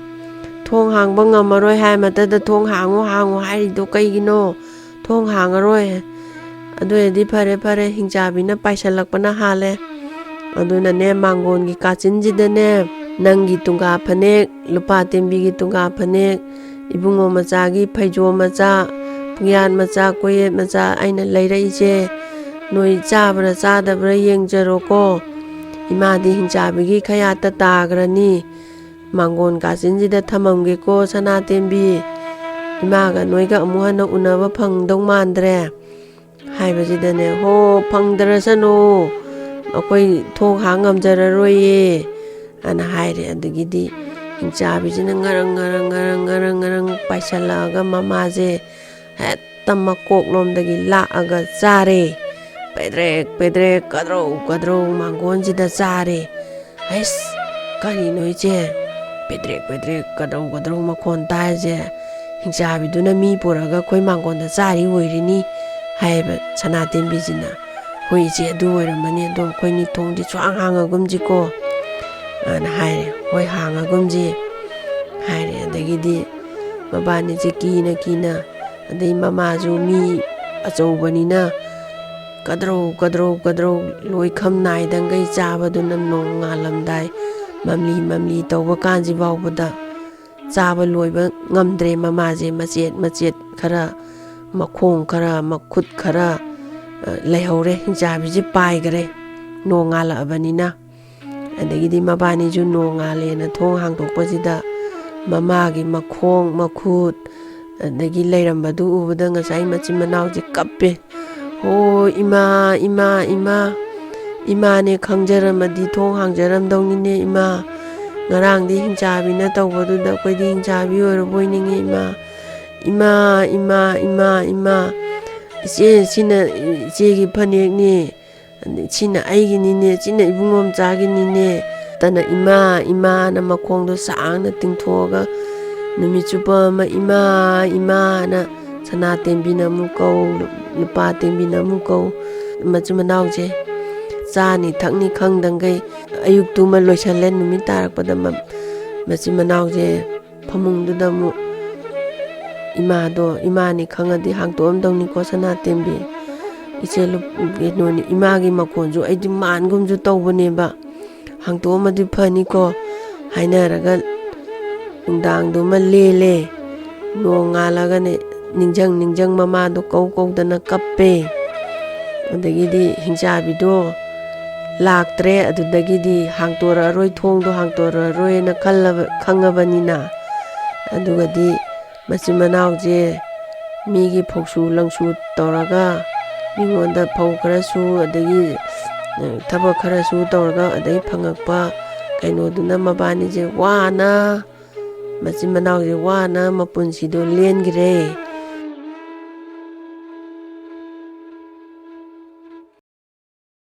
"ꯊꯣꯡ ꯍꯥꯡꯕ ꯉꯝꯃꯔꯣꯏ ꯍꯥꯏ ꯃꯇꯗ ꯊꯣꯡ ꯍꯥꯡꯉꯣ, ꯍꯥꯡꯉꯣ ꯍꯥꯏꯔꯤꯗꯣ ꯀꯩꯒꯤꯅꯣ? ꯊꯣꯡ ꯍꯥꯡꯉꯔꯣꯏ꯫ ꯑꯗꯨ ꯑꯣꯏꯔꯗꯤ ꯐꯔꯦ, ꯐꯔꯦ, ꯍꯤꯡꯆꯥꯕꯤꯅ ꯄꯥꯏꯁꯜꯂꯛꯄꯅ ꯍꯥꯜꯂꯦ꯫ ꯑꯗꯨꯅꯅꯦ, ꯃꯥꯡꯒꯣꯟꯒꯤ ꯀꯥꯆꯤꯟꯁꯤꯗꯅꯦ, ꯅꯪꯒꯤ ꯇꯨꯡꯒꯥ ꯐꯅꯦꯛ, ꯂꯨꯄꯥ ꯇꯦꯝꯕꯤꯒꯤ ꯇꯨꯡꯒꯥ ꯐꯅꯦꯛ, ꯏꯕꯨꯡꯉꯣ ꯃꯆꯥꯒꯤ ꯐꯩꯖꯣꯝ ꯃꯆꯥ, ꯄꯨꯡꯌꯥꯟ ꯃꯆꯥ, ꯀꯣꯌꯦꯠ ꯃꯆꯥ ꯑꯩꯅ ꯂꯩꯔꯛꯏꯁꯦ, ꯅꯣꯏ ꯆꯥꯕ꯭ꯔꯥ ꯆꯥꯗꯕ꯭ꯔꯥ ꯌꯦꯡꯖꯔꯣꯀꯣ꯫ ꯏꯃꯥꯗꯤ ꯍꯤꯡꯆꯥꯕꯤꯒꯤ ꯈꯌꯥꯠꯇ ꯇꯥꯈ꯭ꯔꯅꯤ꯫ ꯃꯥꯡꯒꯣꯟ ꯀꯥꯆꯤꯟꯁꯤꯗ ꯊꯝꯃꯝꯒꯦꯀꯣ, ꯁꯅꯥ ꯇꯦꯝꯕꯤ꯫ ꯏꯃꯥꯒ ꯅꯣꯏꯒ ꯑꯃꯨꯛ ꯍꯟꯅ ꯎꯅꯕ ꯐꯪꯗꯧ ꯃꯥꯟꯗ꯭ꯔꯦ" ꯍꯥꯏꯕꯁꯤꯗꯅꯦ, "ꯍꯣ, ꯐꯪꯗ꯭ꯔꯁꯅꯨ, ꯑꯩꯈꯣꯏ ꯊꯣꯡ ꯍꯥꯡ ꯉꯝꯖꯔꯔꯣꯏꯌꯦ" ꯑꯅ ꯍꯥꯏꯔꯦ꯫ ꯑꯗꯒꯤꯗꯤ ꯍꯤꯡꯆꯥꯕꯤꯁꯤꯅ ꯉꯔꯪ ꯉꯔꯪ ꯉꯔꯪ ꯉꯔꯪ ꯉꯔꯪ ꯄꯥꯏꯁꯜꯂꯛꯑꯒ ꯃꯃꯥꯁꯦ ꯍꯦꯛ ꯍꯦꯛꯇ ꯃꯀꯣꯛꯂꯣꯝꯗꯒꯤ ꯂꯥꯛꯑꯒ ꯆꯥꯔꯦ꯫ ꯄꯦꯗ꯭ꯔꯦꯛ ꯄꯦꯗ꯭ꯔꯦꯛ, ꯀꯗ꯭ꯔꯧ ꯀꯗ꯭ꯔꯧ ꯃꯥꯡꯒꯣꯟꯁꯤꯗ ꯆꯥꯔꯦ꯫ "ꯑꯩꯁ, ꯀꯔꯤꯅꯣ ꯏꯆꯦ? ꯄꯦꯗ꯭ꯔꯦꯛ ꯄꯦꯗ꯭ꯔꯦꯛ, ꯀꯗ꯭ꯔꯧ ꯀꯗ꯭ꯔꯧ ꯃꯈꯣꯟ ꯇꯥꯔꯤꯁꯦ ꯍꯤꯡꯆꯥꯕꯤꯗꯨꯅ ꯃꯤ ꯄꯨꯔꯒ ꯑꯩꯈꯣꯏ ꯃꯥꯡꯒꯣꯟꯗ ꯆꯥꯔꯤ ꯑꯣꯏꯔꯤꯅꯤ" ꯍꯥꯏꯌꯦꯕ ꯁꯅꯥꯇꯦꯝꯕꯤꯁꯤꯅ꯫ "ꯍꯣꯏ ꯏꯆꯦ, ꯑꯗꯨ ꯑꯣꯏꯔꯝꯃꯅꯤ, ꯑꯗꯣ ꯑꯩꯈꯣꯏꯅꯤ ꯊꯣꯡꯗꯤ ꯁꯨꯍꯥꯡ ꯍꯥꯡꯉꯒꯨꯝꯁꯤꯀꯣ" ꯑꯅ ꯍꯥꯏꯔꯦ꯫ "ꯍꯣꯏ, ꯍꯥꯡꯉꯒꯨꯝꯁꯤ" ꯍꯥꯏꯔꯦ꯫ ꯑꯗꯒꯤꯗꯤ ꯃꯕꯥꯅꯤꯁꯦ ꯀꯤꯅ ꯀꯤꯅ, ꯑꯗꯩ ꯃꯃꯥꯁꯨ ꯃꯤ ꯑꯆꯧꯕꯅꯤꯅ ꯀꯗ꯭ꯔꯧ ꯀꯗ꯭ꯔꯧ ꯀꯗ꯭ꯔꯧ ꯂꯣꯏꯈꯝ ꯅꯥꯏꯗꯪꯒꯩ ꯆꯥꯕꯗꯨꯅ ꯅꯣꯡꯉꯥꯜꯂꯝꯗꯥꯏ ꯃꯝꯂꯤ ꯃꯝꯂꯤ ꯇꯧꯕ ꯀꯥꯟꯁꯤ ꯐꯥꯎꯕꯗ ꯆꯥꯕ ꯂꯣꯏꯕ ꯉꯝꯗ꯭ꯔꯦ꯫ ꯃꯃꯥꯁꯦ ꯃꯆꯦꯠ ꯃꯆꯦꯠ ꯈꯔ, ꯃꯈꯣꯡ ꯈꯔ, ꯃꯈꯨꯠ ꯈꯔ, ꯑ, ꯂꯩꯍꯧꯔꯦ꯫ ꯍꯤꯡꯆꯥꯕꯤꯁꯦ ꯄꯥꯏꯈꯔꯦ ꯅꯣꯡꯉꯥꯜꯂꯛꯑꯕꯅꯤꯅ꯫ ꯑꯗꯒꯤꯗꯤ ꯃꯕꯥꯅꯤꯁꯨ ꯅꯣꯡꯉꯥꯜꯂꯦꯅ ꯊꯣꯡ ꯍꯥꯡꯗꯣꯛꯄꯁꯤꯗ ꯃꯃꯥꯒꯤ ꯃꯈꯣꯡ, ꯃꯈꯨꯠ, ꯑꯗꯒꯤ ꯂꯩꯔꯝꯕꯗꯨ ꯎꯕꯗ ꯉꯁꯥꯏ ꯃꯆꯤꯟ ꯃꯅꯥꯎꯁꯦ ꯀꯞꯄꯦ꯫ "ꯍꯣ ꯏꯃꯥ, ꯏꯃꯥ, ꯏꯃꯥ, ꯏꯃꯥꯅꯦ ꯈꯪꯖꯔꯝꯃꯗꯤ ꯊꯣꯡ ꯍꯥꯡꯖꯔꯝꯗꯧꯅꯤꯅꯦ ꯏꯃꯥ꯫ ꯉꯔꯥꯡꯗꯤ ꯍꯤꯡꯆꯥꯕꯤꯅ ꯇꯧꯕꯗꯨꯗ ꯑꯩꯈꯣꯏꯗꯤ ꯍꯤꯡꯆꯥꯕꯤ ꯑꯣꯏꯔꯕꯣꯏ ꯅꯤꯡꯉꯤ ꯏꯃꯥ꯫ ꯏꯃꯥ, ꯏꯃꯥ, ꯏꯃꯥ, ꯏꯃꯥ꯫ ꯏꯆꯦ, ꯁꯤꯅ ꯏꯆꯦꯒꯤ ꯐꯅꯦꯛꯅꯦ꯫ ꯁꯤꯅ ꯑꯩꯒꯤꯅꯤꯅꯦ, ꯁꯤꯅ ꯏꯕꯨꯡꯉꯣ ꯃꯆꯥꯒꯤꯅꯤꯅꯦ" ꯇꯅ "ꯏꯃꯥ, ꯏꯃꯥꯅ" ꯃꯈꯣꯡꯗꯣ ꯁꯥꯡꯅ ꯇꯤꯡꯊꯣꯛꯑꯒ ꯅꯨꯃꯤꯠ ꯆꯨꯞꯄ ꯑꯃ "ꯏꯃꯥ, ꯏꯃꯥꯅ" ꯁꯅꯥ ꯇꯦꯝꯕꯤꯅ ꯑꯃꯨꯛ ꯀꯧ, ꯂꯨꯄꯥ ꯇꯦꯝꯕꯤꯅ ꯑꯃꯨꯛ ꯀꯧ꯫ ꯃꯆꯤꯟ ꯃꯅꯥꯎꯁꯦ ꯆꯥꯅꯤ ꯊꯛꯅꯤ ꯈꯪꯗꯪꯒꯩ ꯑꯌꯨꯛꯇꯨꯃ ꯂꯣꯏꯁꯜꯂꯦ꯫ ꯅꯨꯃꯤꯠ ꯇꯥꯔꯛꯄꯗ ꯃ-, ꯃꯆꯤꯟ ꯃꯅꯥꯎꯁꯦ ꯐꯃꯨꯡꯗꯨꯗ ꯑꯃꯨꯛ ꯏꯃꯥꯗꯣ, ꯏꯃꯥꯅꯤ ꯈꯪꯉꯗꯤ ꯍꯥꯡꯇꯣꯛꯑꯝꯗꯧꯅꯤꯀꯣ ꯁꯅꯥꯇꯦꯝꯕꯤ꯫ ꯏꯆꯦ ꯂꯨꯞ-, ꯀꯩꯅꯣꯅꯤ, ꯏꯃꯥꯒꯤ ꯃꯈꯣꯟꯁꯨ ꯑꯩꯗꯤ ꯃꯥꯟꯒꯨꯝꯁꯨ ꯇꯧꯕꯅꯦꯕ꯫ "ꯍꯥꯡꯇꯣꯛꯑꯝꯃꯗꯤ ꯐꯅꯤꯀꯣ" ꯍꯥꯏꯅꯔꯒ ꯅꯨꯡꯗꯥꯡꯗꯨꯃ ꯂꯦꯜꯂꯦ꯫ ꯅꯣꯡꯉꯥꯜꯂꯒꯅꯦ ꯅꯤꯡꯖꯪ ꯅꯤꯡꯖꯪ ꯃꯃꯥꯗꯣ ꯀꯧ ꯀꯧꯗꯅ ꯀꯞꯄꯦ꯫ ꯑꯗꯒꯤꯗꯤ ꯍꯤꯡꯆꯥꯕꯤꯗꯣ ꯂꯥꯛꯇ꯭ꯔꯦ꯫ ꯑꯗꯨꯗꯒꯤꯗꯤ ꯍꯥꯡꯇꯣꯔꯛꯑꯔꯣꯏ, ꯊꯣꯡꯗꯣ ꯍꯥꯡꯇꯣꯔꯛꯑꯔꯣꯏꯅ ꯈꯜꯂꯕ-, ꯈꯪꯉꯕꯅꯤꯅ꯫ ꯑꯗꯨꯒꯗꯤ ꯃꯆꯤꯟ ꯃꯅꯥꯎꯁꯦ ꯃꯤꯒꯤ ꯐꯧꯁꯨ ꯂꯪꯁꯨ ꯇꯧꯔꯒ, ꯃꯤꯉꯣꯟꯗ ꯐꯧ ꯈꯔ ꯁꯨ, ꯑꯗꯒꯤ, ꯑ, ꯊꯕꯛ ꯈꯔ ꯁꯨ ꯇꯧꯔꯒ, ꯑꯗꯩ ꯐꯪꯉꯛꯄ ꯀꯩꯅꯣꯗꯨꯅ ꯃꯕꯥꯅꯤꯁꯦ ꯋꯥꯅ, ꯃꯆꯤꯟ ꯃꯅꯥꯎꯁꯦ ꯋꯥꯅ ꯃꯄꯨꯟꯁꯤꯗꯣ ꯂꯦꯟꯈ꯭ꯔꯦ꯫